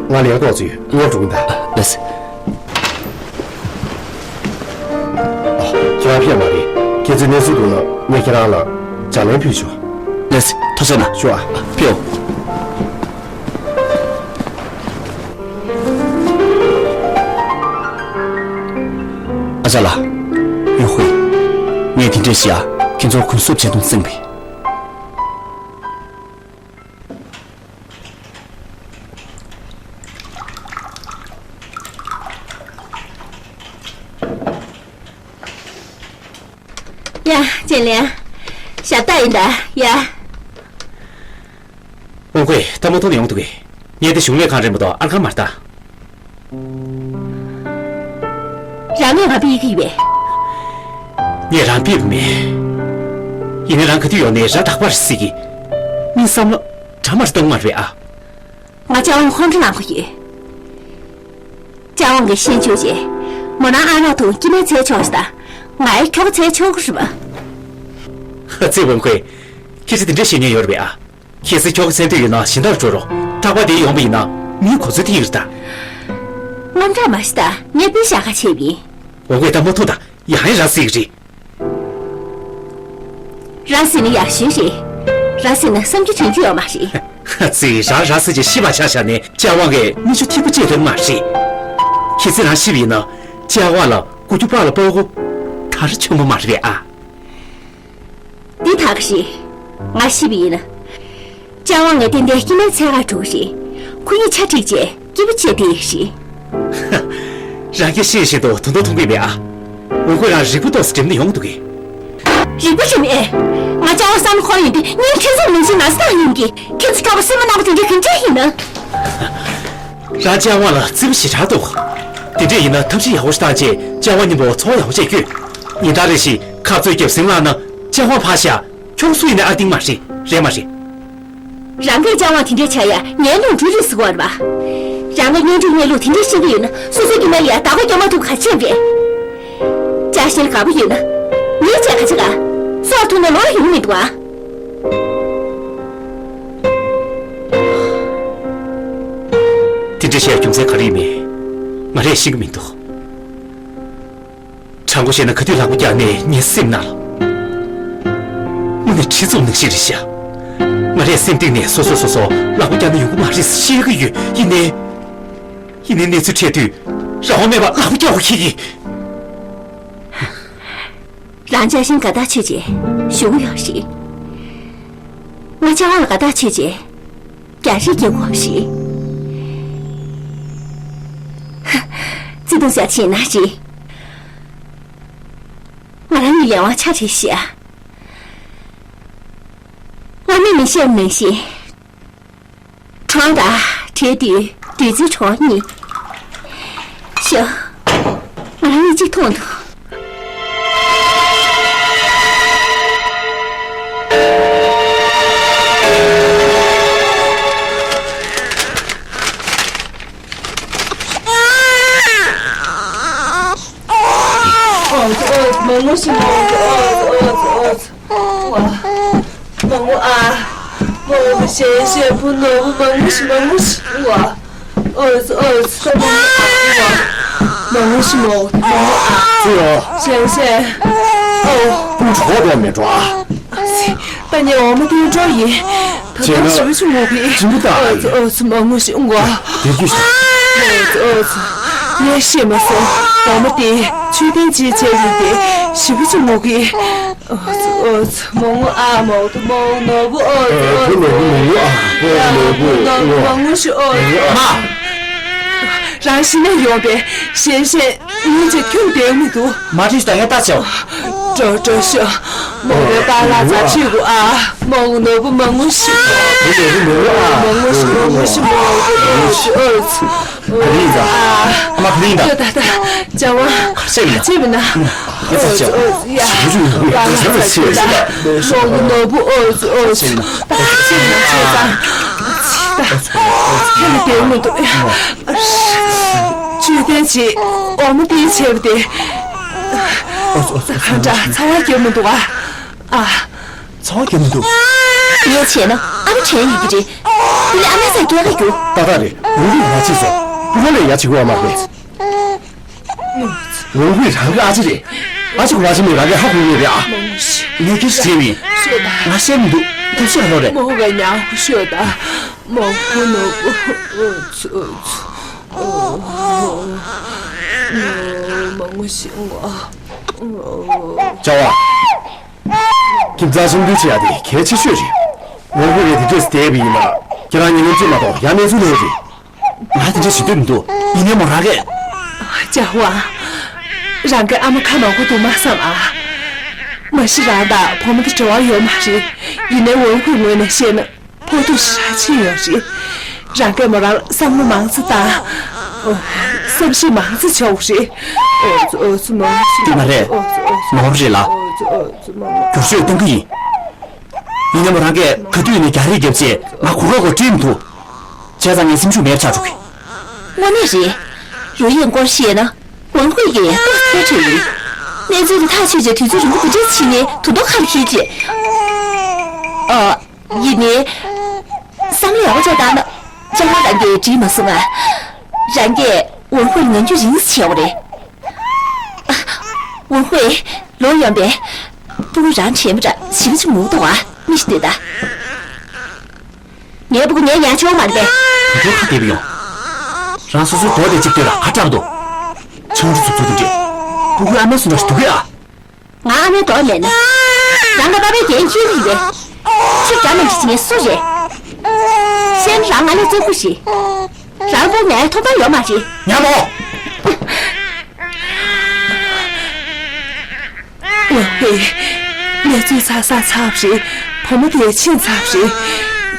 ང་ལས་ཀ་ཏོག་ཙམ་ཡོད། ངས་འགྲོ་གི་ཡིན་ད། ལགས་སེ། ཨ། ཁྱེད་རང་ཕེབས་མ་རེད། ཁྱེད་ཚོའི་གནས་ཚུལ་འདུག་ན་ངས་ཁྱེད་རང་ལ་ལྗགས་ལན་ཕུལ་ཆོག་ལགས་སེ། ཐུགས་རྗེ་གནང་། ཞུ་ཨ། ཕེབས། ཨ་ཅག་ལགས། ཡུ་ཧུའེ། ངས་དེ་འདྲས་བཤད་ཡ། ཁྱེད་ཚོར་གུན་སུབ་བྱེད་དུ་བརྩོན་པས། ཡ། ཅེ་ལེ། ཞབས་ཏག་ཡིན་ད། ཡ། ཝང་ཧུའེ། ད་མ་ཐོག་ནས་ཡོང་འདུག་གས། ངས་དེ་གཞུང་ལས་ཁང་རེད་མ་གཏོགས་ཨར་ཁང་མ་རེད་ད། རང་ངོས་ང་ཕེབས་ཀྱི་ཡོད་པས། ངས་རང་ཕེབས་མེད། ཡིན་ནའི་རང་ག་དུས་ཡོང་ནའི་ར་དག་པ་རེད་ཟེར་གི། མི་བསམ་བློ་འདྲ་མ་རེ་གཏོང་མ་རེད་པས་ཨ། ང་ལྕགས་དབང་ཁོང་ཁྲོ་ལངས་ཀྱི་ཡོད། ལྕགས་དབང་གིས་ཤེས་བཅུག་རྗེས། མོ་རང་ཨ་རག་འཐུང་སྐྱེ་དམན་འཚོལ་ཆོག་ཞེས་དང་། ང་ཡི་ཁྱོ་ག་འཚོལ་ཆོག་གི་རེད་པ། ཧ་ཙི། ཝང་ཧུའེ། ཁྱེད་ཚོས་དེ་འདྲ་བཤད་མཁན་ཡོད་རེད་པས་ཨ། གལ་སྲིད་ཁྱོ་ག་འཚོལ་འདོད་ཡོད་ན་གཞན་དག་འགྲོ་རོགས། རྟག་པར་འདིར་ཡོང་པ་ཡིན་ན་མིའི་གོ་འཛོལ་ཐེབས་ཀྱི་རེད་ད། དངངས་སྐྲག་མ་བྱེད་ད། ངས་དཔེ་བཞག་ག་བྱས་པ་ཡིན། ཝང་ཧུའེ། ད་མ་ཐུག་ད། ཡང་ཡང་ར་བཟི་གི་རེད། ར་བཟི་ན་ཡག་ཤོས་རེད། ར་བཟི་ན་བསམ་རྒྱུ་དྲན་རྒྱུ་ཡོད་མ་རེད། ཧ་ཙི། རང་ར་བཟི་བྱས་ཤི་བར་ཆ་བཞག་ནས་ལྕགས་དབང་གིས་མིག་ཆུ་ཐིགས་པ་གཅིག་འཐེན་མ་རེད། གལ་སྲིད་རང་ཤི་བ་ཡིན་ན་ལྕགས་དབང་ལ་མགོ་རྒྱུ་པགས་ལ་པགས་ཀོ། ད་ར་ཆེན་པོ་མ་རེད་པས་ཨ། འདི་དག་གི་རེད། ང་ཤི་བ་ཡིན་ན། ལྕགས་དབང་ངས་ཏན་ཏན་སྐྱེ་དམན་འཚོལ་གར་འགྲོ་གི་རེད། ཁོ་གཉིས་ཆ་འགྲིག་བྱས་སྐྱིད་པོ་བྱས་བསྡད་ཡོད་རེད། རང་གིས་ཤེས་བཞིན་དུ་དོན་དག་མཐོང་གི་མེད་ཨ། ཝང་ཧུའེ། རང་རིག་པ་ཏོག་ཙམ་སྒྲིམ་ན་ཡོང་འདུག་གས། རིག་པ་སྒྲིམ་ཨེ། ང་ལྕགས་དབང་བསམ་བློ་འཁོར་ཡོང་དུས་ངས་ཁྱེད་ཚོར་མིང་ཚིག་ན་ཚ་བཏང་ཡོང་གི། ཁྱེད་ཚོ་ཁྱོ་ག་སེར་མོ་ནག་པོ་དེ་འདྲས་ག་འདྲས་ཡིན་ན། རང་ལྕགས་དབང་ལ་བརྩེ་བ་ཞེ་དྲག་འདུག་དེ་འདྲས་ཡིན་ན་ཐབས་ཤེས་ཡག་པོ་ཞིག་བཏང་བྱས་ལྕགས་དབང་མཉམ་པོ་འཚོ་བ་ཡག་པོ་བྱེད་རྒྱུས། ཉིན་ལྟར་རེ་བཞིན་ཁ་རྩོད་རྒྱབ་ཟིང་ལངས་ན་ལྕགས་དབང་ཕར་བཞག་ཁྱོད་སུ་ཡིན་ནའི་ཨ་ཏིང་མ་རེད། རེད་མ་རེད། རང་གིས་ལྕགས་དབང་དེ་འདྲས་བྱ་ཡ་ངའི་ནོར་འཁྲུལ་རེད་ཟེར་གྱི་ཡོད་རེད་པ། རང་གིས་གཉེན་སྒྲིག་གནས་ལུགས་དེ་འདྲས་ཤེས་ཀྱི་ཡོད་ན་སོ་སོའི་སྐྱེ་དམན་ལ་ཡ་བདག་པོ་རྒྱག་མ་ཐུབ་ག་ཆེན་རེད། ཅག་ཤེས་དགའ་པོ་ཡོད་ན། ངས་བྱས་ག་བྱེད་ག་སོགས་ཐུག་ན་ལོག་ཡོང་གི་མི་འདུག་ཨ། དེ་འདྲ་བཤད་རྒྱུ་མཚན་ག་རེ་ཡིན་མིན་ང་རས་ཤེས་ཀྱི་མི་འདུག་དྲང་པོ་བཤད་ན་ག་དུས་ལག་པ་བརྒྱབ་ནས་ངའི་སེམས་ནང་ལ། དངོས་གནས་གྲི་འཛུགས་ནང་བཞིན་རེད་ཤག་ང་རས་སེམས་གཏིང་ནས་སོ་སོས་སོ་སོ་ལག་པ་བརྒྱབ་ན་ཡོང་གི་མ་རེད་ཟེར་བཤད་ཀྱི་ཡོད། ཡིན་ནའི། ཡིན་ནའི་གནས་ཚུལ་འཕྲད་དུས་རང་དབང་མེད་པར་ལག་པ་བརྒྱབ་པ་ཁྱེད་ཀྱིས། རང་ཅག་ཤིང་དགའ་ཐག་ཆོད་ཅེས་ཞུ་གི་ཡོད་རེད། ང་ཅག་ལ་དགའ་ཐག་ཆོད་རྗེས། རྒྱ་རིགས་ཀྱི་ངོ་ཞིག་བརྩེ་དུང་ཟེར་ཆེ་ན་ཞིག་ང་རང་གཉིས་ལས་དབང་ཆ་རེད་ཤག་ང་མི་མི་ཤེས་ནང་བཞིན། གྲོང་དང་བྲལ་དུས་བདུད་རྩིའི་གྲོང་གཉིས། ཤོག་ང་རང་གཉིས་གཅིག་མཐོང་འདུག་ཨོ་ཙི་ཨོ་ཙི། མ་ངུ་ཞིག་མ་ངུ་ཞིག་ཨོ་ཙི་ཨོ་ཙི་ཨོ་ཙི། ཨོ་ཙི་ཨོ་ཙི། མ་ངུ་ཨ། མ་ངུ་ཞིག་མ་ངུ་ཞིག་ཨོ། ཨོ་ཙི་ཨོ་ཙི། ད་མ་ངུ་ཨ། མ་ངུ་ཞིག་མ་ངུ་མ་ངུ་ཨ། ཙི་ཡོ། ཞན་ཞན། ཨོ། ཀུན་གྲོགས་དོ་མི་འགྲོ་ཨ། ཨ་ཙི། ད་ངས་འོ་མ་འདི་འགྲོ་ཡིན། ད་ལྟ་ཞེ་པོ་ཅིག་ངུ་གི། ཅི་འདྲ་ད། ཨོ་ཙི་ཨོ་ཙི། མ་ངུ་ཞིག་ངུ། དེ་རྒྱུ་ཞིག་ཨོ་ཙི་ཨོ་ཙི། ངས་ཤེས་མ་སོང་། འོ་མ་དེ་མཆོད་རྟེན་ཅིག་བྱས་ཡོད་དེ་ཞེ་པོ་ཅིག་ངུ་གི། ཨོ་ཙི་ཨོ་ཙི། མ་ངུ་ཨ། མ་ངུ་མ་ངུ་ཨ། ཨོ་ཙི་ཨོ་ཙི། མ་ངུ་ཨ། མ་ངུ་ཞིག་ཨོ་ཙི། མ། རང་ཤི་ན་ཡོང་པས་ཞན་ཞན། ངུ་ཅེས་ཁྱོད་བསྡད་མི་འདུག་མ་བྲིས་དང་ངས་ལྟ་ཆེའོ། འགྲོ་འགྲོ་ཤོག་མ་འོངས་པའི་པཱ་ལགས་རྩར་ཁྲིད་དགོས་ཨ། མ་འོངས་ནོར་བུ་མ་ངུ་ཞིག་མ་ངུ་ཞིག་མ་ངུ་ཞིག་མ་ངུ་ཞིག་ཨོ་ཙི་ཨོ་ཙི། ཨ་ལི་ཡིན་ད། ཨ་མ་ག་ལི་ཡིན་ད། ད་ད་ད། ཅང་བ། ཁ་ཤས་མིན་ན། ཅི་མིན་ན། ཨོ་ཙི་ཨོ་ཙི། ཡ། པཱ་ལགས་རྩར་ཁྲིད་ད། མ་འོངས་ནོར་བུ་ཨོ་ཙི་ཨོ་ཙི། ད་ཅི་མིན་ན་ཅི་ཙང་། ད། ཁྱོད་ལ་བསྡད་མི་འདུག་མཆོད་རྟེན་ཅིག་འོ་མ་བཏིང་བྱས་པ་དེ། ཨོ་ཙི་ཨོ་ཙི། གང་འདྲ་ཚ་བ་རྒྱབ་མི་འདུག་ཨ། ཨ། ཚ་བ་རྒྱབ་མི་འདུག་ངས་བྱས་ན་ཨ་མ་དྲན་ཡོད་ཀྱི་རེད། དེ་ལས་ཨ་མའི་སར་སྐྱེལ་ག་རྒྱུགས། ཏག་ཏག་རེད། འོ་རིག་ང་ཅི་སོ། བུ་ལོ་ལས་ཡ་བྱེད་དགོས་ཨ་མ་རེད། ཝང་ཧུའེ་རང་གི་ཨ་ཅེ་རེད། ཨ་ཅེ་ཁོ་རང་ཅི་མིན་རང་གི་ཧ་གོ་ངེས་རེད་ཨ། ངས་སྐད་ཆ་དྲིས་མིན། ཤོད་ད། ང་བཤད་མི་འདུག་ཐབས་ཤེས་ག་ལོ་རེད། མོ་ག་ཉག་ཤོད་ད། མོ་ཁོ་ནོ་ཨོ་ཙི་ཨོ་ཙི། ཨོ། མ་ངུ་ཞིག་ངུ། ཨོ། ཅ་བ། ཁྱིམ་ཚང་ཆེན་པོའི་ཆེ་ཡ་དེ་གལ་ཆེ་ཤོས་རེད། ཝང་ཧུའེ་རེད་དེ་འདྲས་བསྡད་པ་ཡིན་ན་ཁྱེད་རང་ཉིན་ངོ་གཅིག་མ་གཏོགས་ཡང་གནས་ཚུལ་ལོས་རེད། ང་དེ་འདྲ་བྱེད་འདོད་མི་འདུག་ཡིན་ནའི་མོ་རང་གིས། ཅ་ཧྥང་། རང་གི་ཨ་མ་ཁ་མང་པོ་འདུག་མ་བསམ་ཨ། མ་གཞི་རང་དང་བུ་མོ་དེ་འབྲེལ་བ་ཡོད་མ་རེད། ཡིན་ནའི་ཝང་ཧུའེ་ངོས་ནས་བཤད་ན་ཕོག་ཐུག་ཞེ་དྲག་ཕྱིན་ཡོད་རེད། རང་གིས་མོ་རང་ལ་བསམ་བློ་མང་ཙམ་བཏང་། ཨོ། བསམ་ཤེས་མང་ཙམ་བྱ་དགོས་རེད། ཨོ་ཙི་ཨོ་ཙི། མ་འོངས་པ་དེ་མ་རེད། ཨོ་ཙི་ཨོ་ཙི། ནོར་རེད་ལ། ཨོ་ཙི་ཨོ་ཙི། མ་འོངས་པ། བསྒྱུར་བཅོས་གཏོང་གི་ཡིན། ཡིན་ནའི་མོ་རང་གིས་ག་དུས་ནས་རྒྱ་རིགས་རྒྱབ་ཆེད་ང་གོ་སྐབས་གོ་སྤྲད་མི་འདུག་བྱས་ཙང་ངའི་སེམས་ཤུགས་མེད་པ་ཆགས་འགྲོ་གི། དངོས་གནས་རེད། རོལ་དབྱངས་སྐོར་བཤད་ན་ཝང་ཧུའེ་གིས་ཏོག་ཙམ་ཁྱད་ཆོས་ཡོད། གནས་ཚུལ་དེ་ཐག་ཆོད་རྗེས་དུས་ཚོད་རིང་པོ་འདི་འདྲས་ཕྱིན་ནས་དོན་དག་ག་རེ་འཁེལ་ཅེས། ཨ། ཡིན་ནའི། བསམ་བློ་ཡག་པོ་ཅིག་བཏང་ན། ཅང་ཧྥང་རང་གིས་འགྲིག་མ་སོང་ང་། རང་གིས་ཝང་ཧུའེ་ལ་ངན་སྐྱུག་རིང་ཙམ་བྱས་པ་རེད། ཝང་ཧུའེ། ལོ་ཡོན་པས། སྤུ་གུ་རང་དྲན་པ་འདྲ་ཞེ་པོ་ཅིག་ངུ་འདུག་ཨ། མི་ཞིག་ལྟོས་དང་། ངའི་སྤུ་གུ་ངས་ཉར་ཆོག་མ་རེད་པས། དེ་ཁ་བདེ་པོ་ཡོང་། རང་སོ་སོའི་མདོག་དེ་གཅིག་ལྟོས་ལ་ཁ་སྐྲག་འདུག་ཆང་ཆུ་ཚུབ་ཚུབ་དུ་འདྲེས། སྤུ་གུའི་ཨ་མའི་སུ་འདྲ་ཞིག་འདུག་གས་ཨ། ང་ཨ་མའི་མདོག་མེད་ན། རང་གི་པ་ཕའི་རྒྱན་གཅོད་ཀྱི་རེད། ཁྱོད་རྒྱ་མི་འཇིགས་ངས་སུ་རེད། སེམས་རང་ང་ལས་བཙན་པོ་ཞིག་རང་པོ་ངའི་ཐོབ་ཐང་ཡོད་མ་རེད། ཉ་མོ། ཝང་ཧུའེ། གནས་ཚུལ་ཚ་ས་ཚ་བ་རེད། བུ་མོ་དེ་ཕྱིན་ཚ་བ་རེད།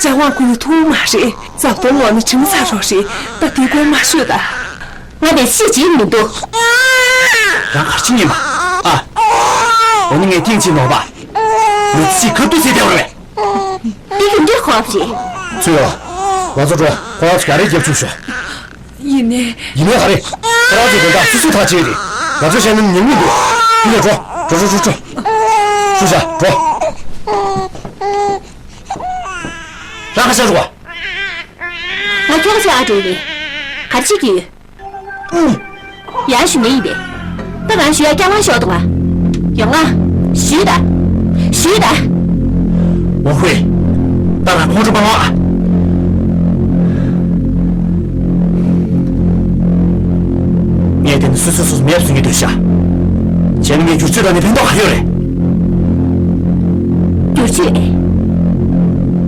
ཅང་ཧྥང་ཁོ་ཡི་ཐུག་མ་རེད། རྩ་དོན་ངོ་ནས་དྲི་མ་ཚ་རོགས་རེད། ད་དེ་སྐོར་མ་ཤོད་ད། ང་དེ་ཤི་བྱེད་མི་འདུག་རང་གར་ཕྱིན་ཡིན་པ། ཨ། འོ་ན་ངས་ཐེངས་གཅིག་ནོར་བ། མི་ཚེ་གཅིག་ཁ་ཐུག་ཟེར་བསྡད་པ་རེད། འདི་གི་འདིར་གོ་བ་ཞིག་ཚུལ་ཡོད། ང་ཚོ་འགྲོ། ཁོ་རང་ཚོ་ག་རེ་རྒྱབ་བཅུག་ཤོག་ཡིན་ནའི། ཡིན་ནའི་ག་རེ། ཁོ་རང་ཚོ་དོན་དག་སོ་སོས་ཐག་བཅད་རེད། ང་ཚོ་བཤད་ན་ཉན་གི་འདུག་འདི་ལ་འགྲོ། འགྲོ་འགྲོ་འགྲོ་འགྲོ། ཤུ་ཤ་འགྲོ། རང་ཁ་ཤ་འགྲོ་བ། ང་ཁྱོད་ཁ་ཤ་ཨ་འགྲོ་ནི། ག་རེ་བྱེད་ཀྱི་ཡོད། ཡང་ཞུ་ནི་ཡིན་པས། ད་རང་ཞུ་ཡ་སྐྱག་ལང་ཤོར་འདུག་ག་ཡོང་ང་། ཞུས་ད། ཞུས་ད། ཝང་ཧུའེ། ད་རང་ཁོང་ཁྲོ་མ་ལངས་ཨ། ངས་དེ་ནི་སོ་སོ་སོ་སོ་མེད་པ་བཟོ་གི་འདོད་ཤག་བྱས་ན་ངས་བསྒྱུར་བཅོས་བཏང་ནས་ཕན་ཐོགས་ག་རེ་ཡོད་རེད། བསྒྱུར་བཅོས།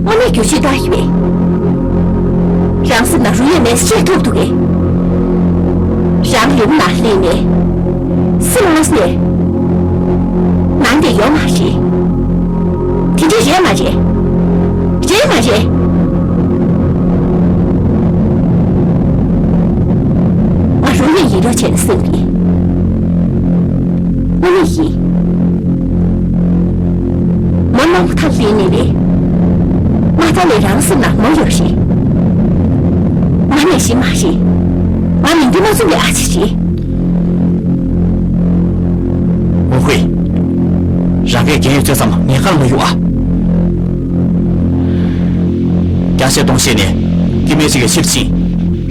དངོས་གནས་འགྱུར་བཅོས་གཏོང་ཡོད་པས། རང་སེམས་ནང་རུས་ཡོད་མེད་ཤེས་ཐུབ་འདུག་གས། རང་ལུང་ནང་སླེབས་ནས། སེམས་ངོ་ནས། ནང་དེ་ཡོད་མ་རེད། དེ་འདྲ་རེད་མ་རེད། རེད་མ་རེད། ང་རུས་ཡོད་ཡིན་རོགས་བྱས་ན་སེམས་ཀྱི། དངོས་གནས་ཡིན། མོ་རྣམ་ཐར་ལེན་ནི་རེད། མ་ཐར་ལས་རང་སེམས་ལ་མོ་ཡོད་རེད། ང་ནས་ཤི་མ་རེད། ང་མི་འདི་མ་བཙུམ་ལས་ཨ་ཅེ་རེད། ཝུན་ཧུའེ། རང་གིས་རྒན་ཡོད་ཚོད་ཙམ་ངས་ཁ་ལ་མ་གཡུག་ཨ། རྒྱ་ཆེ་གཏོང་ཤེས་ནས་སྐྱེ་དམན་ཞིག་གི་ཕྱིར་ཕྱིན།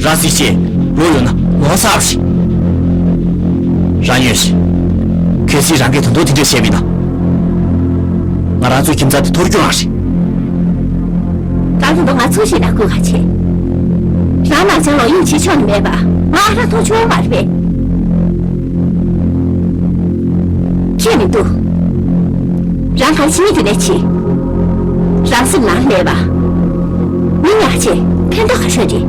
ར་སི་ཤེས་ལོ་ཡོད་ན་ལོ་སར་ཞིག་རང་ཉོས་ཤིག་གལ་སྲིད་རང་གིས་ད་དུང་དེ་འདྲས་བཤད་མིན་ན། ང་རང་ཚོའི་ཁྱིམ་ཚང་དེ་འཐོར་རྒྱུ་རང་རེད། ད་དུང་ང་ཚོ་ཞིག་ལ་སྐུལ་ཁ་ཆེ། རང་མ་བྱང་ལོ་ཡིན་བྱེད་ཆོག་ནི་མེད་པ་ང་ཨ་རག་ཐོག་ཆོག་མ་རེད་པས། ཁྱད་མི་འདུག་རང་གང་ཕྱིན་དེ་ནས་ཕྱིན། རང་སེམས་ནང་སླེབས་པ། མི་ཉག་ཆེ་ཕན་ཐོགས་ག་ཤོད་རེད།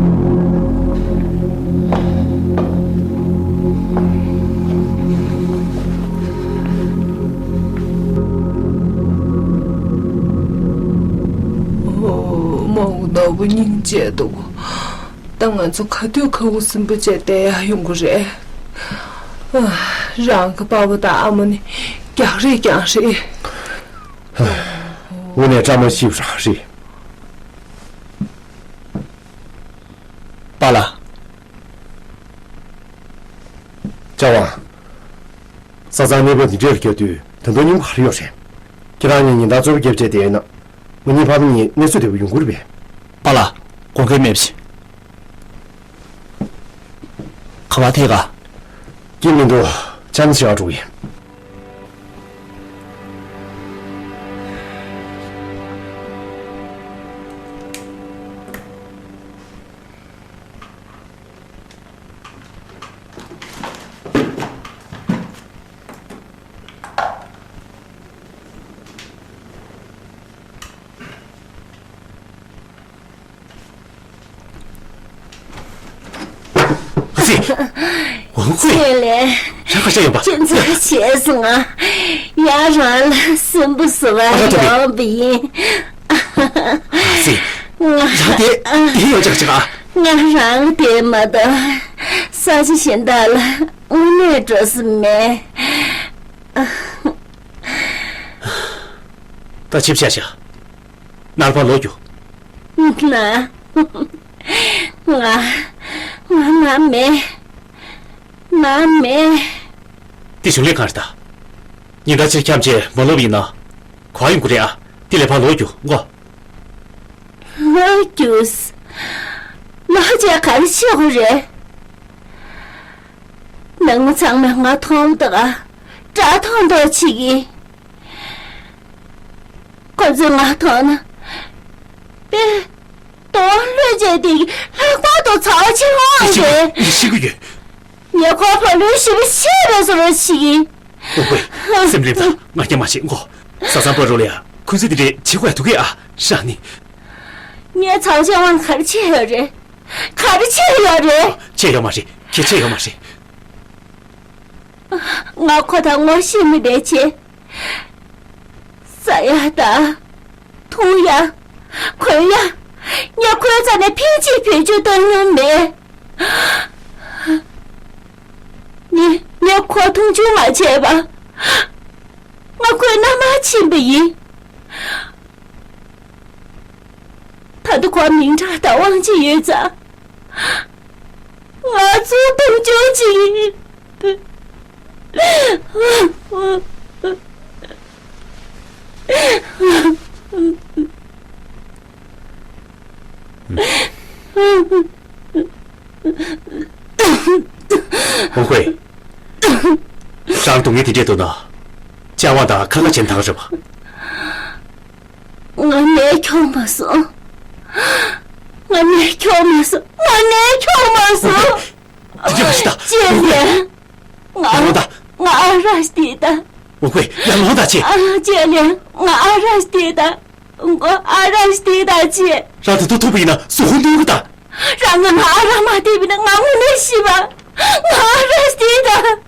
ཨོ། མ་འོངས་ནོར་བུ་སྙིང་རྗེ་འདུག་ད་ང་ཚོ་ག་དུས་ཁ་ཁུ་སིམ་པོ་བྱས་བསྡད་ཡག་ཡོང་གི་རེད། ཨ། རང་གི་པ་ཕ་དང་ཨ་མ་ནི་རྒྱག་རེས་རྐྱང་རེད། དངོས་གནས་བཀྲ་མ་ཤིས་པ་རང་རེད། པཱ་ལགས། ལྕམ་དབང་། ས་གཙང་གནས་བབ་འདི་འདྲ་རུ་བསྐྱལ་དུས་ད་དུང་སྙིང་པོ་ག་རེ་ཡོད་རེད། ཁྱེད་རང་གཉིས་ཉིན་ལྟར་རྩོད་པ་རྒྱབ་བྱས་བསྡད་ཡོད་ན། ང་གཉིས་ཕ་མ་གཉིས་གནས་ཚུལ་བདེ་པོ་ཡོང་གི་རེད་པས། པཱ་ལགས། དགོངས་འགལ་མེད་པ་ཞིག་ག་པར་ཐད་ཀ་སྐྱིད་མི་འདུག་ཆ་ནས་ཞིག་ཨ་འགྲོ་གི་ཡིན། ཨ་ཙི། ཝང་ཧུའེ། ཁྱེད་ལས། རང་ག་ཤ་ཡོད་པ། ཁྱེད་ཚོ་བྱས་སོང་ང་། ཡ་རང་ལ་སུན་པོ་བཟོ་བ་ཨ་ཁ་ཐུག་པས། ཡོང་པ་ཡིན། ཨ་ཙི། ང་། རང་དེ་དེ་ཡོད་ཅག་ཅག་ཨ། ང་རང་དེ་མ་གཏོགས་ས་ཆ་གཞན་དག་ལ་དངོས་གནས་འགྲོ་ས་མེད། ད་ཆིབས་ཤ་ཤ། ནར་བ་ལོ་རྒྱུ། ང་། ང་། ང་ང་མེད། ང་མེད། དེ་གཞུང་ལས་གང་རེད་ད། ཉིན་ལྟར་ཕྱིར་འཁྱམས་བྱས་མ་ལོབས་ཡིན་ན། ག་ཡོང་གི་རེད་ཨ། དེ་ལས་ཕར་ལོག་རྒྱུ་མགོ། ལོག་རྒྱུ། ལོག་བྱས་ག་རེ་བྱེད་དགོས་རེད། ནང་མི་ཚང་མས་ང་མཐོང་དང་། དགྲ་མཐོང་མཐོང་བྱེད་ཀྱི། ཁོ་ཚོས་ང་མཐོང་ན། དཔེ། དོ་ལྷོད་བྱས་དེ་ལྷག་པར་དུ་ཚ་བ་ཆེ་བ་ཡིན་ཤེས་གི་རེད། ཡིན་ཤེས་གི་ཡོད། ངས་ཁོ་ཕ་ལོའི་ཞི་བ་ཤེས་པའི་བཟོ་འདྲ་ཞིག་ཡིན། ཨོ་ཧོས། སེམས་ལེབ་དང་ང་རྒྱལ་མ་བྱེད་མགོ། ས་སམ་པ་རོ་ལེ་ཡ་ཁུ་ཚུར་དེ་འདྲས་བྱེད་དགོས་ཐུག་གི་ཨ་ཧྲ་ནི། ངས་ཚ་བ་ཆེ་བ་ག་རེ་བྱས་ཡོད་རེད། ག་རེ་བྱས་ཡོད་རེད། བྱས་ཡོད་མ་རེད། གལ་ཆེ་ཡོད་མ་རེད། ང་ཁོ་དང་ངོ་ཤེས་མི་བསྡད་ཆེ། ཟ་ཡ་དང་། འཐུང་ཡ། གོན་ཡ། ངས་ཁོའི་རྩ་ནས་ཕན་ཅིག་བེད་སྤྱོད་བཏང་མྱོང་མེད། ངས་ངས་ཁོ་མཐོང་ཆུང་མ་བྱས་པ། ང་ཁོའི་མནའ་མར་ཕྱིན་པ་ཡིན། ད་དུང་ཁོ་མིང་གྲགས་དང་དབང་ཆ་ཡོད་ཙང་། ང་ཚོ་མཐོང་ཆུང་བྱེད་ཀྱི་ཡིན། ཝུའུ་ཧུའེ། རང་སྡུག་བསྔལ་དེ་འདྲས་འདུག་ན། ལྕམ་དབང་དང་ཁ་ཁ་བྱེད་ཐང་རེད་པ། ང་ནད་ཁྱོག་མ་སོང་། ང་ནད་ཁྱོག་མ་སོང་། ང་ནད་ཁྱོག་མ་སོང་། དེ་འདྲ་མ་བྱེད་ད། ཅེ་ལེ། ང་ཡར་ལོངས་ད། ང་ཨ་རག་སྟེར་ད། ཝུའུ་ཧུའེ། ཡར་ལོངས་ད་ཅེ། ཨ་ཅེ་ལེ། ང་ཨ་རག་སྟེར་ད། ཨ་ར་ཞིག་དེ་ད་ཅི། རང་དེ་ཐུག་ཐུག་པ་ཡིན་ན་གཟུགས་ཁོང་འདུག་གི་ད། རང་ང་ང་ཨ་ར་མ་བལྟས་པ་ཡིན་ན་ང་དངོས་གནས་ཤི་བ། ང་ཨ་ར་ཞིག་དེ་ད།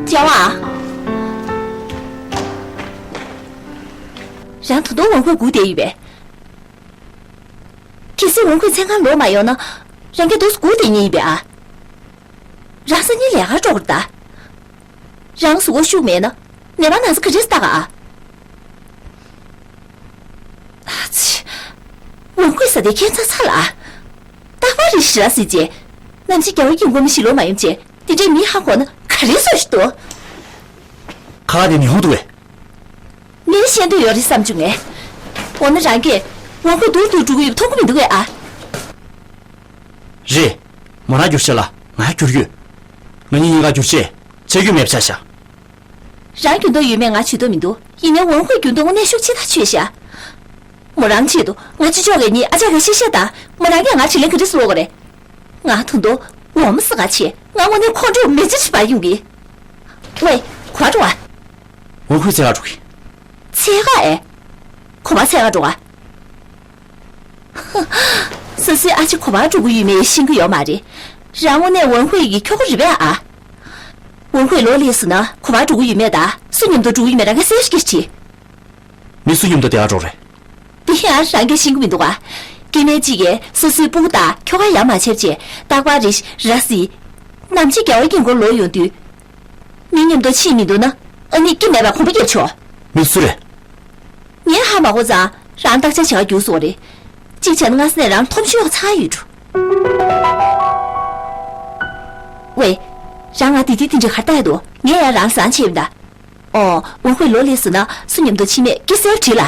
ལྕགས་དབང་། རང་ད་དུང་ཝང་ཧུའེ་སྒུག་བསྡད་ཡོད་པས། གལ་སྲིད་ཝང་ཧུའེ་མཚན་གང་ལོག་མ་ཡོང་ན། རང་གིས་འདུག་སེ་སྒུག་བསྡད་ངེས་ཡིན་པས་ཨ། རང་སང་ཉིན་ལས་ཀར་འགྲོ་དགོས་རེད་ད། རང་གཟུགས་པོ་ཤུགས་མེད་ན། ནད་པ་ན་ཚ་ག་རེ་བཏགས་ཨ། ཨ་ཙི། ཝང་ཧུའེ་ཟེར་དེ་ཁྱད་མཚར་ཚ་ལ། རྟག་པར་རེ་ཞིག་ར་ཟེར་རྗེས། ནམ་ཕྱེད་རྒྱལ་བ་ཡིན་གོ་མི་ཞིག་ལོག་མ་ཡོང་བྱས། དེ་འདྲའི་མི་ཧ་གོ་ན་ག་རེ་བཟོ་ཞིག་འདུག་ཁ་ཁ་དེ་ཉི་ཧོང་འདུག་གས། ངས་ཤེས་འདོད་ཡོད་རེད་བསམ་བྱུང་ངས། འོ་ན་རང་གིས་ཝང་ཧུའེ་འདུག་འདུག་འགྲོ་གི་ཡོད་པ་མཐོང་གི་མི་འདུག་གས་ཨ། རེད། མོ་རང་བསྒྱུར་བྱས་ལ་ང་བསྒྱུར་ཡོད། ང་གཉིས་གཉིས་ཀ་བསྒྱུར་བྱས་ཆ་རྒྱུས་མེད་པ་ཆགས་ཤག་རང་འགྱུར་ལྡོག་ཡོད་མེད་ང་བྱེད་འདོད་མི་འདུག་ཡིན་ནའི་ཝང་ཧུའེ་འགྱུར་ལྡོག་དངོས་གནས་ཤུགས་ཆེ་ཐག་ཆོད་ཤག་མོ་རང་ཆེད་དུ་ང་ཅི་ལྕོགས་གས་ཉིན་ཨ་ཅག་ག་ཤེས་ཤེས་དང་མོ་རང་གིས་ང་དྲིན་ལན་ག་འདྲ་སེ་ལོག་གི་རེད། ང་ད་དུང་འོ་མ་ཟ་ག་ཆེ་ང་དངོས་གནས་ཁོང་ཁྲོ་མེད་ཅི་ཞིག་པ་ཡོང་གི། ཝེ། ག་པར་འགྲོ་བ། ཝང་ཧུའེ་འཚོལ་ག་འགྲོ་གི། འཚོལ་ག་ཨེ། ཁོ་པ་འཚོལ་ག་འགྲོ་ག། སོ་སོའི་ཨ་ཅེ་ག་པར་འགྲོ་གི་ཡོད་མེད་ཤེས་ཀྱི་ཡོད་མ་རེད། རང་དངོས་གནས་ཝང་ཧུའེ་ཡི་ཁྱོ་ག་རེད་པས་ཨ། ཝང་ཧུའེ་ལོག་སླེབས་སོང་ན་ག་པར་འགྲོ་གི་ཡོད་མེད་དང་སུ་མཉམ་དུ་འགྲོ་གི་ཡོད་མེད་རང་གིས་གསལ་པོ་ཞིག་དྲིས། མི་སུ་མཉམ་དུ་དེ་ག་འགྲོ་རེད། དེ་ཡང་རང་གིས་ཤེས་ཀྱི་མི་འདུག་ག། སྐྱེ་དམན་གཅིག་གིས་སོ་སོའི་སྤུ་གུ་དང་ཁྱོ་ག་ཡར་མ་བྱེད་བྱས་རྟག་པར་རེ་ཞིག་ར་ཟེར། ནམ་ཕྱེད་རྒྱལ་བ་ཡིན་གོ་ལོག་ཡོང་དུས། མི་མཉམ་དུ་ཕྱིན་མི་འདུག་ན་ཨ་ནི་སྐྱེ་དམན་པ་གོམ་པ་རྒྱབ་ཆོག་མི་སུ་རེད། ངས་ཧ་མ་གོ་ཙང་རང་བརྟག་དཔྱད་བྱེད་ག་རྒྱུགས་སོང་བ་རེད། གཅིག་བྱས་ན་སྔ་ས་ནས་རང་ཐོམ་གཞི་འོག་ཚང་ཡོད་འགྲོ། ཝེ། རང་ང་དེ་དུས་དེ་འདྲ་ག་རེ་ལྟ་ཡ་འདུག་ངས་ཡང་རང་བཟང་ཆེ་བ་འདྲ། ཨོ། ཝང་ཧུའེ་ལོག་སླེབས་སོང་ན་སུ་མཉམ་དུ་ཕྱིན་མེད་སྐྱེ་གསལ་བྲིས་ལ།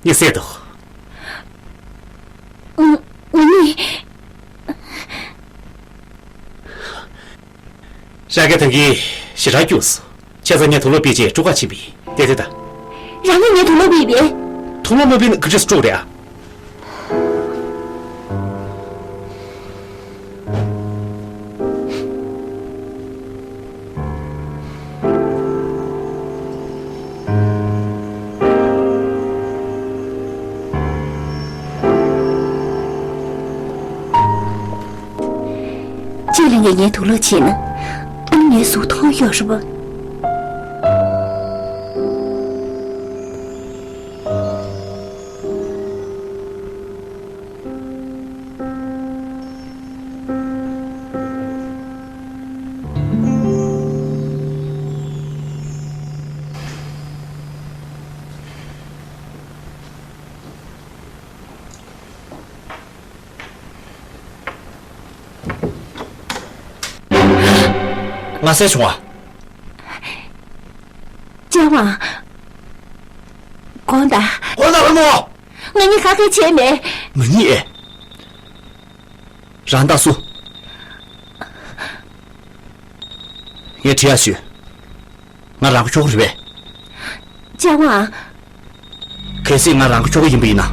གཉིད་སད་འདུག་ཨུ། ཨུ་ནི། ཤ་ཀེ་ཐང་གིས་ཞེ་དྲག་སྐྱུགས་སོང་། བྱས་ཙང་ངས་དུག་ལོག་ཕུད་བྱས་སྤྲོ་གར་ཕྱིན་པ་ཡིན། དེ་དེ་ད། རང་གིས་ངས་དུག་ལོག་ཕུད་པས། དུག་ལོག་མ་ཕུད་ན་ག་འདྲས་སེ་སྤྲོ་གི་རེད་ཨ། ཅི་ལ་ངས་ངའི་དུག་ལོག་བྱས་ན། ཨ་ནི་ངའི་གཟུགས་མཐོང་ཡོད་རེད་པ། ང་གསལ་བྱུང་བ། ལྕགས་དབང་། དགོངས་དག་དགོངས་དག་ལྷ་མོ། ང་གཉིས་ག་གེ་བྱས་མེད། ང་གཉིས་ཨེ། རང་ད་སུ། ངས་དྲི་ཡག་ཞུ། ང་རང་གི་ཁྱོ་ག་རེད་པས། ལྕགས་དབང་། གལ་སྲིད་ང་རང་གི་ཁྱོ་ག་ཡིན་པ་ཡིན་ན།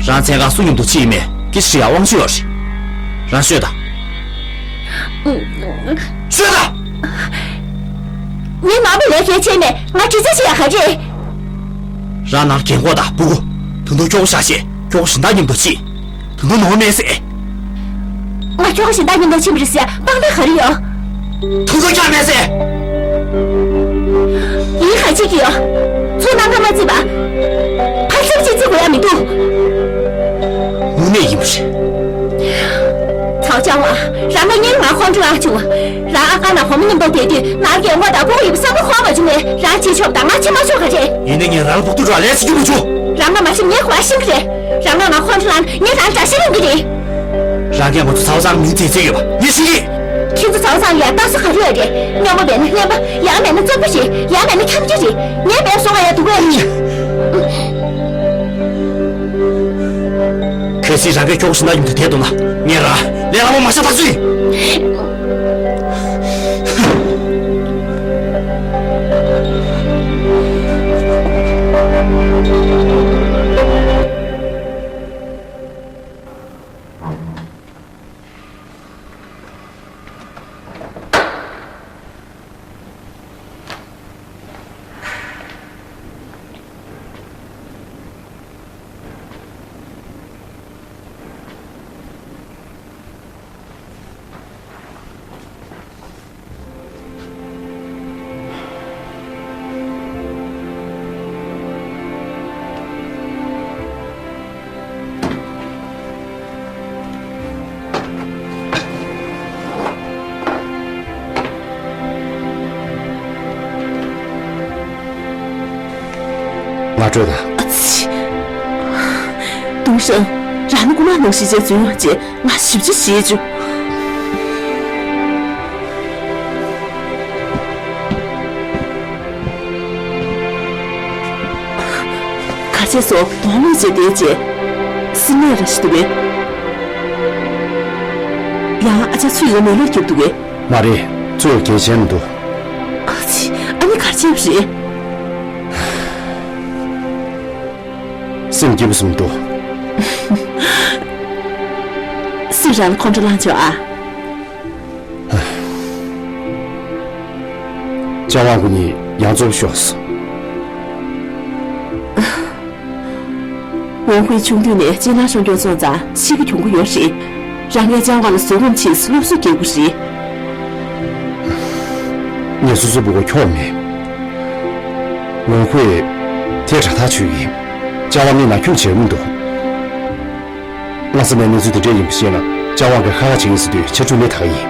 རང་མཚན་གང་སུ་མཉམ་དུ་ཕྱིན་ཡིན་མེད་སྐད་ཆ་དྲི་ཡག་དབང་ཆ་ཡོད་རེད། རང་ཤོད་དང་། ཤོད་དང་། ངས་མང་པོ་ལས་ཀའི་ཆེད་ནས་ང་དྲི་རྩད་བྱེད་ཡག་ག་རེད། རང་ནང་རྒན་གོག་དང་སྤུ་གུ། ད་དུང་སྐྱོ་བོ་བཞག་བྱས་སྐྱོ་བོ་གཞན་དག་མཉམ་དུ་ཕྱིན། ད་དུང་ནོར་མེད་ཟེར། ང་སྐྱོ་བོ་གཞན་དག་མཉམ་དུ་ཕྱིན་པ་རེད་ཟེར་དཔང་རྟགས་ག་རེ་ཡོད། ད་དུང་ཀྱང་མེད་ཟེར། ཡིན་ག་ཅིག་གི་ཡོད། ཚུར་གནམ་ཁ་མ་བརྩིས་པ། ཕར་ཚུར་ཅིག་བརྩི་དགོས་ཡ་མི་འདུག་དངོས་གནས་ཡིན་པ་རེད། ཚའོ་ཅང་ཝང་། རང་ང་གཉེན་ང་ཁོང་ཁྲོ་ལངས་བྱུང་བ། རང་ཨ་ཁ་ན་བུ་མོ་མཉམ་དུ་བསྡད་དུས་ནར་གྱི་ངོ་དང་སྤུ་གུ་ཡོད་པའི་བསམ་བློ་འཁོར་མ་བྱུང་བས་རང་བྱེད་ཆོག་དང་ང་བྱེད་མ་ཆོག་ག་རེད། ཡིན་ནའི་ངས་རང་ལ་ཕོག་ཐུག་འགྲོ་ལས་བྱེད་རྒྱུ་མ་བྱུང་། རང་ང་མ་ཤེས་ངས་གོ་བ་ཤེས་ཀྱི་རེད། རང་ང་ང་ཁོང་ཁྲོ་ལངས་ངས་རང་འདྲ་ཤེས་ཡོང་གི་རེད། རང་གིས་ང་ཚོ་ཚའོ་ཚང་མིང་བརྗེ་བྱས་ཡོད་པ་ངས་ཤེས་ཀྱི། ཁྱེད་ཚོ་ཚའོ་ཚང་ལ་ཡ་ལྟ་ས་ག་རེ་ཡོད་རེད། སྨྱོ་མ་མེད་ན་སྨྱོན་པ། ཡང་མེད་ན་བཙོག་པ་རེད། ཡང་མེད་ན་འཁྱམ་རྒྱུ་རེད། ངས་མེད་སོང་ང་ཡ་སྡུག་པ་ཡ་རེད། གལ་སྲིད་རང་གིས་ཁྱོ་ག་ཞིག་ན་ཡུམ་དུ་བསྡད་འདུག་ན་ངས་རང་ལས་སླ་པོ་མ་བྱ་ཐག་ཆོད་ཡིན། ང་སྤྲོད་དང་། ཨ་ཙི། ཏུང་ཧྲན། རང་ནི་རྐུ་མ་ནང་བཞིན་བྱས་རྫུན་ཡང་བྱས། ང་ཞིབ་ཆ་ཞིག་བྱུང་། གར་བྱས་སོ་གདོང་ལོག་བྱས་བསྡད་རྗེས། སི་ནས་ར་ཞིག་འདུག་པས། ཡང་ཨ་ཅག་ཚུ་ཡིས་མེ་ལོག་རྒྱབ་འདུག་པས། མ་རེད། ཚུ་ཡིས་གལ་ཆེན་མི་འདུག་ཨ་ཙི། ཨ་ནི་གར་བྱས་པ་རེད། སེམས་སྐྱིད་པོ་སུ་མི་འདུག་སེམས་རང་ལ་ཁོང་ཁྲོ་ལངས་བྱུང་ཨ། ཅང་ཝང་ཁོ་གཉིས་ཡང་རྫོགས་ཤོག་ཝང་ཧུའེ་ཆུང་དུས་ནས་སྤྱན་ལམ་སྲུང་སྐྱོང་སོང་ཙང་ཤི་གི་གྱོང་གུན་ཡོད་རེད། རང་གིས་ཅང་ཝང་ལ་བཟོད་སྒོམ་བྱེད་སློབ་གསོ་རྒྱག་དགོས་རེད། ངས་སོ་སོའི་སྤུ་གུ་འཁྱོག་མེད། ཝང་ཧུའེ་དེ་དྲ་ཐག་ཆོད་ཡིན། ཅང་ཝང་མི་ནང་ཁུལ་བྱེད་མི་འདུག་སྔ་ས་ནས་གནས་ཚུལ་དེ་འདྲ་ཡིན་པ་ཤེས་ན་ཅང་ཝང་གིས་ཁ་ཁ་བྱེད་ཀྱི་ཡིན་ཟེར་དུས་ཕྱིར་འཁྲུག་མེད་ད་ག་ཡིན།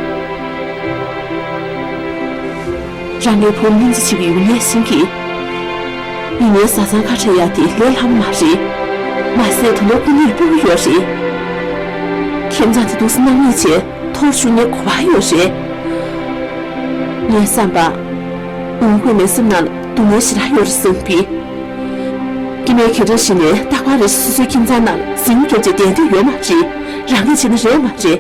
རང་གི་བུ་མོ་སྙིང་རྗེ་ཆེ་བའི་ཡོད་ངས་ཤེས་ཀྱི། མི་ངའི་བཟའ་ཚང་ཁ་བྲལ་ཡག་དེ་ལས་སླ་པོ་མ་རེད། མ་ཟད་དོན་དག་ཁོ་གཉིས་ལ་སྤུ་གུ་ཡོད་རེད། ཁྱིམ་ཚང་དེ་འདུག་སེ་གནང་ངེས་བྱས་ཐོར་བཅུག་ངའི་གོ་བ་ཡོད་རེད། ངའི་བསམ་པ། ཝང་ཧུའེ་མའི་སེམས་ནང་ལ་སྡུག་བསྔལ་ཞེ་དྲག་ཡོད་རེད་བསམ་གི། སྐྱེ་དམན་གྱི་རིགས་ཤིག་ནས་རྟག་པར་རེ་ཞིག་སོ་སོའི་ཁྱིམ་ཚང་ནང་ལ་ཟིང་རྒྱབ་བྱས་བསྡད་འདོད་ཡོད་མ་རེད། རང་གིས་བྱས་ན་རེད་མ་རེད།